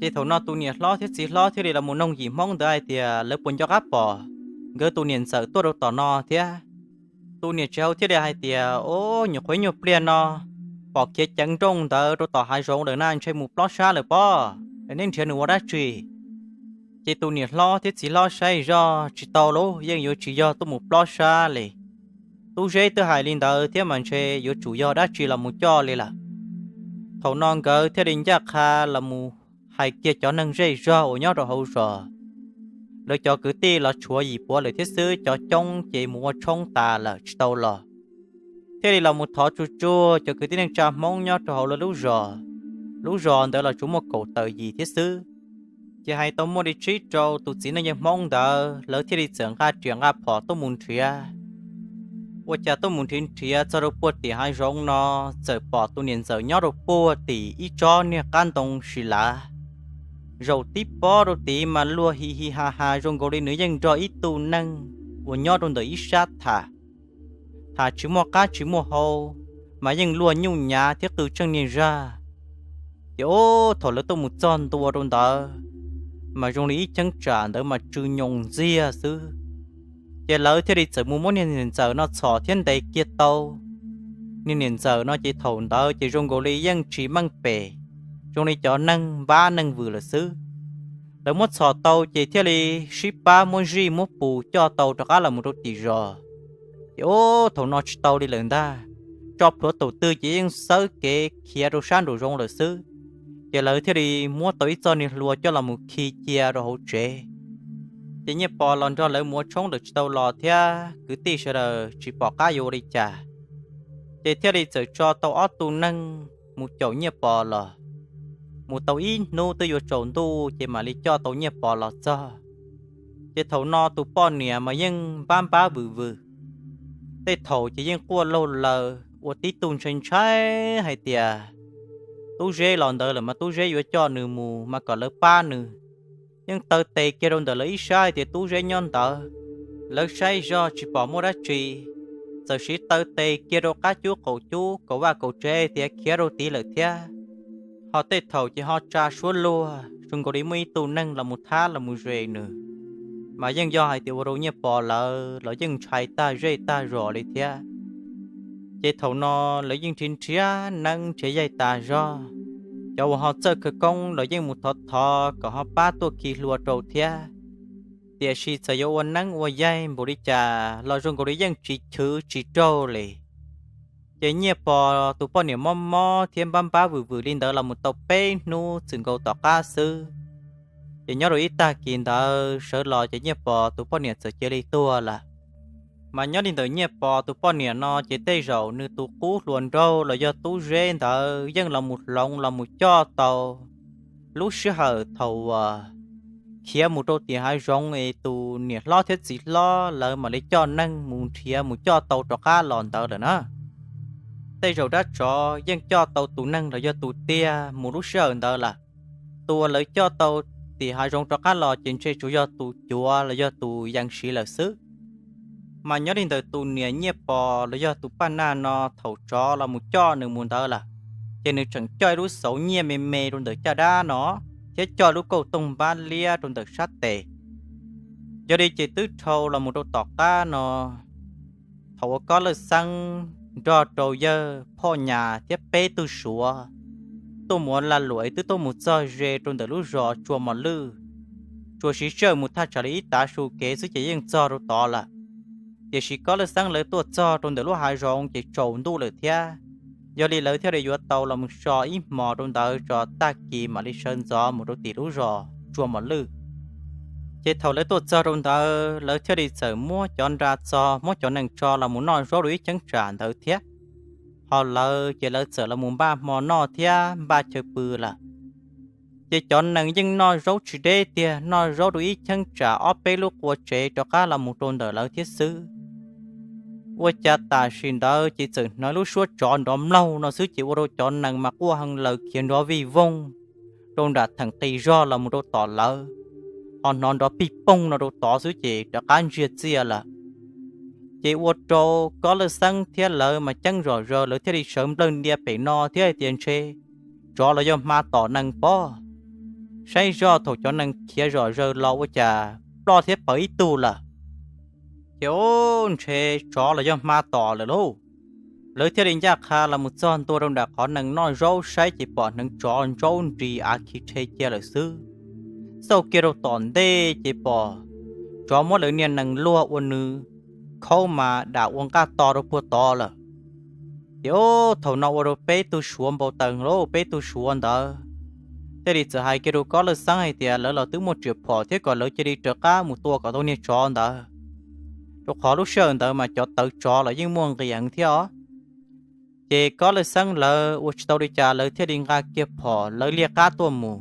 Ces thaum no tus niam hlob thiab txiv hlob thiaj li los mus noog yim Hmoob ntawd hais tias lawv puas nco qab pom nkawd tus niam ntxawm tuaj rau tom no thiab. Tus niam tsev hauv thiaj li hais tias, Ub, nyuam qhuav ib nyuag pliag no pom khiav ceev nrooj ntawd rau tom hav zoov lawm na, ntshe mus plob sab lawm pob, nej nrhiav nws ua dab tsi? Ces tus niam hlob thiab txiv hlob saib zoj tsis tau lauj, yeej yuav tsis yog tuaj mus plob sab li. Tub Zeb twb hais li ntawd thiab mas ntshe yuav tsum yog dab tsi los mus coj li lawm. Thaum no nkawd thiaj li ncaj qha los mus hais kiag cov neeg zej zog uas nyob rau hauv zos, lawv cov kwv tij los tshuav yim puav lawm thiab xwb, cov coob ces mus ua tshoob tas lawm tsis tau los. Thiaj li los mus thov tsuag tsuag cov kwv tij neej tsa Hmoob nyob rau hauv lawv lub zos, lub zos ntawd los tsuas muaj kaum tawm yim thiab xwb. Ces hais tau muaj li tsib rau tus txiv neej yeej Hmoob ntawd lawv thiaj li txawm nqa riam nqa phom tuaj mus nrhiav. Ua cas tuaj mus nrhiav nrhiav txog rau puag tim hav zoov no, txawm pom tus niam ntxawm nyob rau puag tim ib tsob niag qab ntoo si lav. Zaum tib pob rau tid mas luag hi hi ha ha zoo nkaus li nws yeej nrog ib tug neeg uas nyob rau ntawm ib sab tham. Tham tsis muaj qab tsis muaj hau, mas yeej luag nyuj nyav thiab qw tseej niag zaj. Ces ub, thaum lawv tuaj mus txog ntua rau ntawd, mas zoo li ib cheeb tsam ntawd mas tsw nyoos ntxiag xwb. Ces lawv thiaj li txawm mus muab niag niam ntxawm no txhom thiab ntes kiag tau. Niag niam ntxawm no ces thaum ntawd ces zoo nkaus li yeej tsis meej pem, zoo li cov neeg npab neeg vwm lawm xwb. Lawv muab txhom tau ces thiaj li sib pab muab zij muab pus coj tau rov qab los mus rau tim zos. Ces ub, thaum no tsis tau li lawm ntag, tso plhuav taum twg ces yeej xawb kev khiav rau sab nraum zoov lawm xwb. Ces lawv thiaj li muab tau ib txoj niag hlua coj los mus khi cia rau hauv tsev. Ces Nyiaj Pov los nrog lawv mus ua tshoob lawm tsis tau los thiab, kwv tij sawv daws tsis pom qab yuav ua li cas. Ces thiaj li txawm tso tau ob tug neeg mus caum Nyiaj Pov los. Mus tau ib hnub twb yuav tsaus ntuj ces mam li coj tau Nyiaj Pov los txog. Ces thaum no tus poj niam mas yeej npab npab vwm vwm, tej thaum ces yeej quaj laug laws ua tib tug ntshai ntshai hais tias Tub Zeb los ntawd lawm mas Tub Zeb yuav coj nws mus mas kom lawv pab nws. Yeej taw tes kiag rau ntawm lawv ib sab hais tias Tub Zeb nyob ntawd. Lawv saib zog tsis pom muaj dab tsi, txawm siv taw tes kiag rau qab cub qaum cub kaum vaj kaum tsev tias khiav rau tid lawm thiab. Ho tej thaum ces ho tsa suab luag zoo nkaus li muaj ib tug neeg los mus thab los mus zes nws, mas yeej yog hais tias ua rau Nyiaj Pov lawv los yeej ntshai tag zej tag zos li thiab. Ces thaum no lawv yeej nrhiav nrhiav neeb nrhiav yaig tas zog, Cov uas ho txawj khawv koob los yeej mus thov thov kom ho pab tuaj khi hlua rau thiab. Tiam sis txawm yuav ua neeb ua yaig npaum li cas los zoo nkaus li yeej tsis chwv tsis raug li. Ces Nyiaj Pov tus poj niam mob mob thiab npab npab vwm vwm li ntawd los mus tau peb hnub txwm nkaus tom qab xwb. Ces nyob rau ib tag kis ntawd sawv los ces Nyiaj Pov tus poj niam txawm cia li tuag lawm. Mas nyob li ntawm Nyiaj Pov tus poj niam no ces tej zaum nws tus qub hluas nraug los yog tub zeb ntawd yeej los mus hloov los mus coj tau lub sij hawm thaum uas khiav mus rau tim hav zoov es tus niam hlob thiab txiv hlob lawv mam li coj neeg mus nrhiav mus coj tau rov qab los ntawd lawm na. Tej zaum dab tsov yeej coj tau tus neeg los yog tus tiag mus lub sij hawm ntawd lawm. Tus uas lawv coj tau tim hav zoov rov qab los ces ntshe tsuas yog tus cuav los yog tus yees siv lawm xwb. Mas nyob li ntawm tus niam Nyiaj Pov los yog tus Paj Naj no thaum tsov los mus coj nws mus ntawd lawm, ces nws tseem coj ib lub xauv nyiaj me me rau ntawm caj dab no, thiab coj lub kauj tooj npab liab rau ntawm sab tes. Yog li ces twb dhau los mus rau tom qab no, thaum uas Kob Lawj Xeeb nrog rau yawg Phoj Nyas thiab peb tug Suav tuaj mus ua lag luam twb tuaj mus txog ze rau ntawm lub zos Tsua Mos Lwj, tsuas siv sij hawm mus thaj tsam li ib tav su kev xwb ces yeej txog rau tod lawm. Tiam sis Kob Lawj Xeeb lawv tuaj txog rau ntawm lub hav zoov ces tsaus ntuj lawm thiab, yog li lawv thiaj li yuav tau los mus so ib hmos rau ntawd tso tag kis mam li sawv ntxov mus rau tim lub zos Tsua Mos Lwj. Ces thaum lawv tuaj txog rau ntawd lawv thiaj li txawm muab cov nra txog muab cov nees tso los mus noj zaub rau ib cheeb tsam ntawd thiab. Ho lawv ces lawv txawm los mus npaj hmo noj thiab npaj chaw pw lawm. Ces cov nees yeej noj zaub tsis deb tiag, noj zaub rau ib cheeb tsam ob peb lub qua tsev rov qab los mus rau ntawm lawv thiab xwb. Ua cas tam sim ntawd ces txawm hnov lub suab tsov nrov mlaug no xwb ces ua rau cov nees mas quaj hee laws khiav nrov vij voog rau nram theem qis zog los mus rau tom lawv, ho hnov nrov pij poog no rau tod xwb ces rov qab ntsiag txiaj lawm. Ces ua rau Kob Lawj Xeeb thiab lawv mas ceeb zom zaws, lawv thiaj li sawv nplawg ntia pem no thiab hais tias ntshe tsov los yog hma tom nees pob. Saib zoj thaum cov nees khiav zom zaws los ua cas ploj thiab pawv ib tug lawm. Ces ub, ntshe tsov los yog hma tom lawm lauj. Lawv thiaj li ncaj qha los mus txog ntua rau nram qhov nees noj zaub saib ces pom hneev tsov ntsaub nris av khi rhe cia lawm xwb. Xauj kiag rau tom ntej ces pom tsov muab lawv niag nees luag ua nws khaub mas dam ua nqaj to rau puag tod lawm. Ces ub, thaum no ua rau peb tug Suav npau taws lauj, peb tug Suav ntawd thiaj li txawm hais kiag rau Kob Lawj Xeeb hais tias lawv los twb muaj riam phom thiab kom lawv cia li raws qab mus tua kom tau niag tsov ntawd, rau qhov lub sij hawm ntawd mas cov tawv tsov los yeej muaj nqis heev thiab os. Ces Kob Lawj Xeeb lawv ua tsis tau li cas lawv thiaj li nqa kiag phom lawv liaj qab tuaj mus.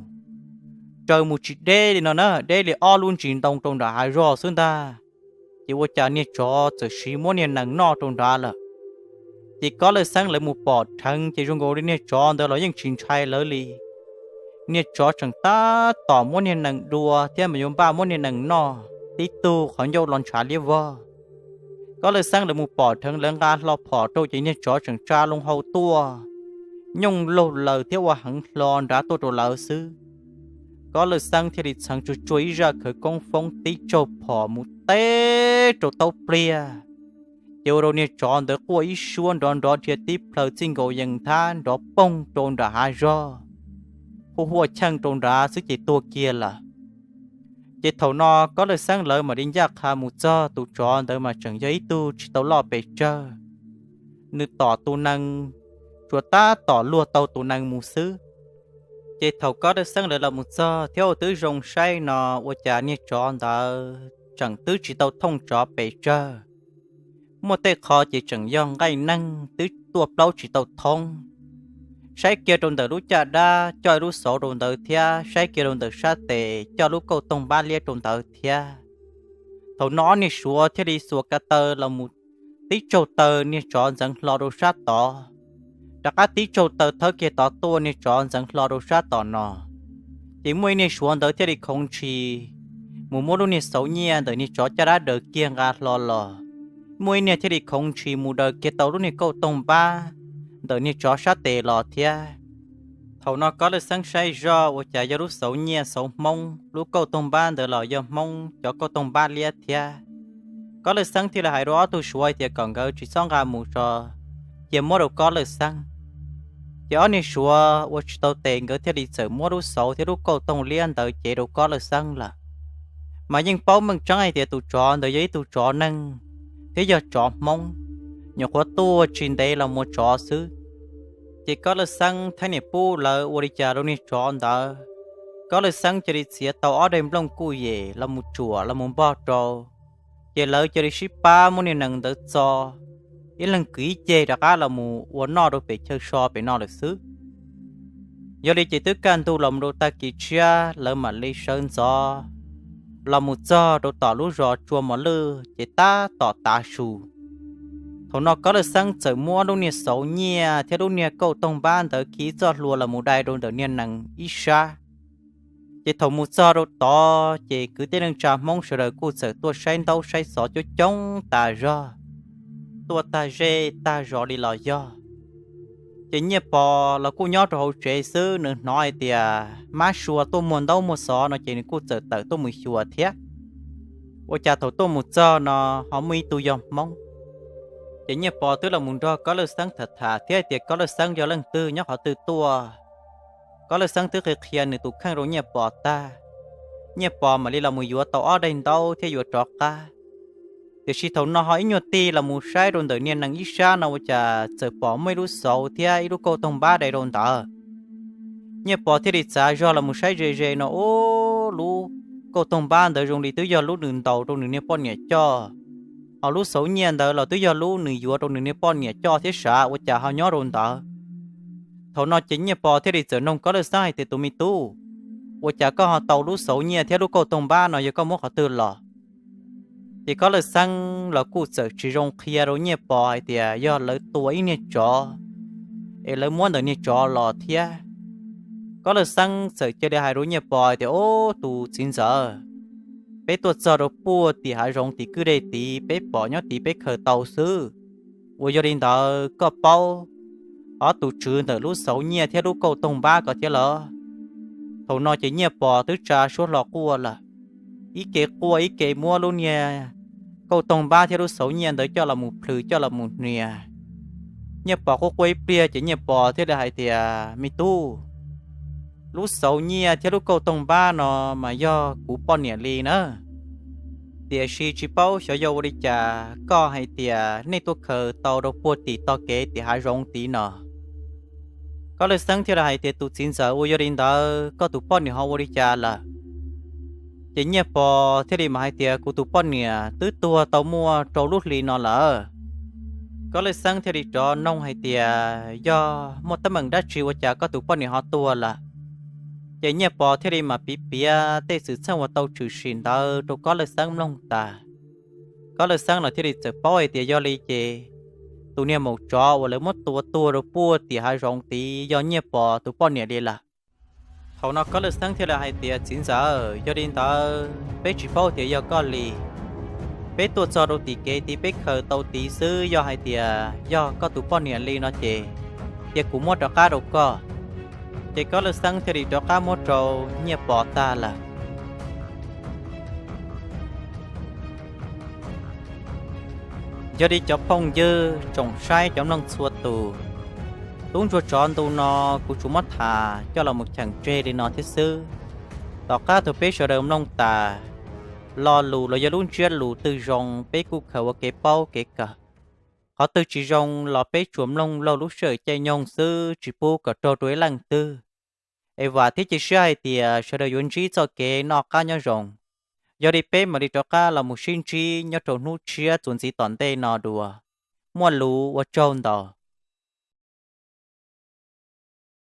Raws mus tsis deb li no na, deb li ob lub ntsis ntoo rau nram hav zog xwb ntag. Ces ua cas niag tsov txawm siv muab niag nees noj rau nrad lawm. Ces Kob Lawj Xeeb lawv mus pom dheev ces zoo nkaus li niag tsov ntawd los yeej tsis ntshai lawv li. Niag tsov tseem tab tom muab niag nees dua thiab mas yuav npaj muab niag nees noj, tib tug qhov ncauj los ntshav liab vog. Kob Lawj Xeeb lawv mus pom dheev lawv nqa hlo phom rau ces niag tsov tseem tsa loo hau tuaj, nyooj laug laws thiab ua heev hlo nrad tuaj rau lawv xwb. Kob Lawj Xeeb thiaj li txheev tsuag tsuag ib zaj khawv koob foob tib tsaug phom mus teb rau taub pliag, ces ua rau niag tsov ntawd quaj ib suab nrov nrov dhia tib plhaw txij nkaus yees nthab nrov poog rau nram hav zog, huaj huaj cheej rau nrad xwb ces tuag kiag lawm. Ces thaum no Kob Lawj Xeeb lawv mam li ncaj qha mus txog tus tsov ntawd mas tseem yog ib tug tsis tau loj pes tsawg, nws tom tus nees tsuas tab tom luag tau tus nees mus xwb. Ces thaum Kob Lawj Xeeb lawv los mus txog thiab ua twb zoo saib no, ua cas niag tsov ntawd tseem twb tsis tau thooj tsov pes tsawg, muaj tej qho ces tseem yog nqaij neeg twb tuaj plaub tsis tau thoob. Saib kiag rau ntawm lub caj dab coj ib lub xauv rau ntawd thiab saib kiag rau ntawm sab tes coj lub kauj toog npab liab rau ntawd thiab. Thaum no ob niag Suav thiaj li xuas ka taw los mus tib tsaug taw niag tsov ntxeev hlo rau sab tod, rov qab tib tsaug taw thawb kiag tod tuaj niag tsov ntxeev hlo rau sab tom no. Ces muaj ib niag Suav ntawd thiaj li khoov ntshis mus muab lub niag xauv nyiaj ntawm niag tsov caj dab daws kiag nqa hlo los. Muaj ib niag thiaj li khoov ntshis mus daws kiag tau lub niag kauj toog npab ntawm niag tsov sab tes los thiab. Thaum no Kob Lawj Xeeb saib zoj ua cas yog lub xauv nyiaj xauv Hmoob, lub kauj toog npab ntawd los yog Hmoob cov kauj toog npab liab thiab. Kob Lawj Xeeb thiaj li hais rau ob tug Suav hais tias kom nkawd tsis txhob nqa mus tso, cia muab rau Kob Lawj Xeeb. Ces ob niag suav ua tsis tau tes nkawd thiaj li txawm muab lub xauv thiab lub kauj toog liab ntawd cev rau Kob Lawj Xeeb lawm. Mas yeej paub meej tseeb hais tias tus tsov ntawd yog ib tug tsov neeg thiab yog tsov Hmoob, nyuam qhuav tuaj tsis ntev los mus tsov xwb. Ces Kob Lawj Xeeb thiab niam pub lawv ua li cas rau niag tsov ntawd, Kob Lawj Xeeb cia li txiav tau ob daim nplooj kuj yem los mus tsuam los mus npog rau. Ces lawv cia li sib pab muab niag nees ntawd txo, ib leeg kwv ib ceg rov qab los mus ua noj rau pem chaw so pem no lawm xwb. Yog li ces twb kaj ntug los mus rau tag kis tshiab lawv mam li sawv ntxov los mus txog rau tom lub zos Tsua Mos Lwj ces tab tom tav su. Thaum no Kob Lawj Xeeb txawm muab lub niag xauv nyiaj thiab lub niag kauj toog npab ntawd khi txoj hlua los mus dai rau ntawm niag nees ib sab. Ces thaum mus txog rau tod ces kwv tij neej tsa Hmoob sawv daws kuj txawm tuaj saib ntaub saib xov coob coob tas zog, tuaj tag zej tag zos li los yog. Ces Nyiaj Pov los kuj nyob rau hauv tsev xwb, nws hnov hais tias mab sua tuaj muag ntaub muag xov no ces nws kuj txawm tawm tuaj mus xyuas thiab. Ua cas thaum tuaj mus txog no ho muaj ib tug yog Hmoob. Ces Nyiaj Pov twb los mus nrog Kob Lawj Xeeb tham tham thiab hais tias Kob Lawj Xeeb yog leej twg nyob qhov twg tuaj. Kob Lawj Xeeb twb qhia qhia nws tus kheej rau Nyiaj Pov tag. Nyiaj Pov mam li los mus yuav tau ob daim ntaub thiab yuav rov qab. Tiam sis thaum no ho ib nyuag tig los mus saib rau ntawm niag nees ib sab no ua cas txawm pom muaj ib lub xauv thiab ib lub kauj toog npab dai rau ntawd. Nyiaj Pov thiaj li txav zog los mus saib ze ze no, ub, lub kauj toog npab ntawd zoo li twb yog lub nws ntaus rau nws niag poj niam coj, ho lub xauv nyiaj ntawd los twb yog lub nws yuav rau nws niag poj niam coj thiab sav, ua cas ho nyob rau ntawd. Thaum no ces Nyiaj Pov thiaj li txawm noog Kob Lawj Xeeb hais tias, tus me tub, ua cas koj ho tau lub xauv nyiaj thiab lub kauj toog npab no yog koj muab qhov twg los? Ces Kob Lawj Xeeb los kuj txawm tsis zoo qhia rau Nyiaj Pov hais tias yog lawv tua ib niag tsov es lawv muab ntawm niag tsov los thiab. Kob Lawj Xeeb txawm cia li hais rau Nyiaj Pov hais tias, ub, tus txiv ntxawm, peb tuaj txog rau puag tim hav zoov tim kwj dej tid, peb pom nyob tid peb khaws tau xwb. Uas yog li ntawd koj paub ob tus tswv ntawm lub xauv nyiaj thiab lub kauj toog npab ko thiab los? Thaum no ces Nyiaj Pov twb tsa suab hlo quaj lawm, ib ke quaj ib ke muab lub niag kauj toog npab thiab lub xauv nyiaj ntawd coj los mus plhws coj los mus hnia. Nyiaj Pov quaj quaj ib pliag ces Nyiaj Pov thiaj li hais tias, me tub, lub xauv nyiaj thiab lub kauj toog npab no mas yog kuv poj niam li na. Tiam sis tsis paub xyov yog ua li cas koj hais tias nej tuaj khaws tau rau puag tim tog kev tim hav zoov tid no. Kob Lawj Xeeb thiaj li hais tias, tus txiv ntxawm, uas yog li ntawd koj tus poj niam ho ua li cas lawm? Ces Nyiaj Pov thiaj li mam hais tias, kuv tus poj niam twb tuag tau muaj rau lub hli no lawm. Kob Lawj Xeeb thiaj li rov noog hais tias, yog muaj teeb meem dab tsi ua cas koj tus poj niam ho tuag lawm? Ces Nyiaj Pov thiaj li mam piav piav tej xwm txheej uas tau tshwm sim ntawd rau Kob Lawj Xeeb mloog tas. Kob Lawj Xeeb los thiaj li txawm paub hais tias yog li ces tus niag maum tsov uas lawv muab tua tuag rau puag tim hav zoov tid yog Nyiaj Pov tus poj niam li lawm. Thaum no Kob Lawj Xeeb thiaj li hais tias, txiv ntxawm, yog li ntawd peb tsis paub tias yog koj li. Peb tuaj txog rau tim kev tid peb khaws tau tid xwb, yog hais tias yog koj tus poj niam li no ces cia kuv muab rov qab rau koj. Ces Kob Lawj Xeeb thiaj li rov qab muab rau Nyiaj Pov tag lawm. Yog li cov phooj ywg tsoom saib cov mloog txhua tus, tub ntsuag tsov ntu no kuv tsuas muab tham coj los mus cheem tseg li no thiab xwb. Tom qab thaum peb sawv daws mloog tas, lo lus los yog lub ntsiab lus twg zoo peb kuj khaws ua kev paub kev kawm. Qhov twg tsis zoo los peb tsuas mloog laug lub sij hawm caij nyoog xwb tsis pub kom raug rau ib leej twg. Es vam thiab cia siab hais tias sawv daws yuav ntsib txoj kev noj qab nyob zoo. Yog li peb mam li rov qab los mus sib ntsib nyob rau hnub tshiab txuas ntxiv tom ntej no dua. Muaj lus ua tsaug ntau.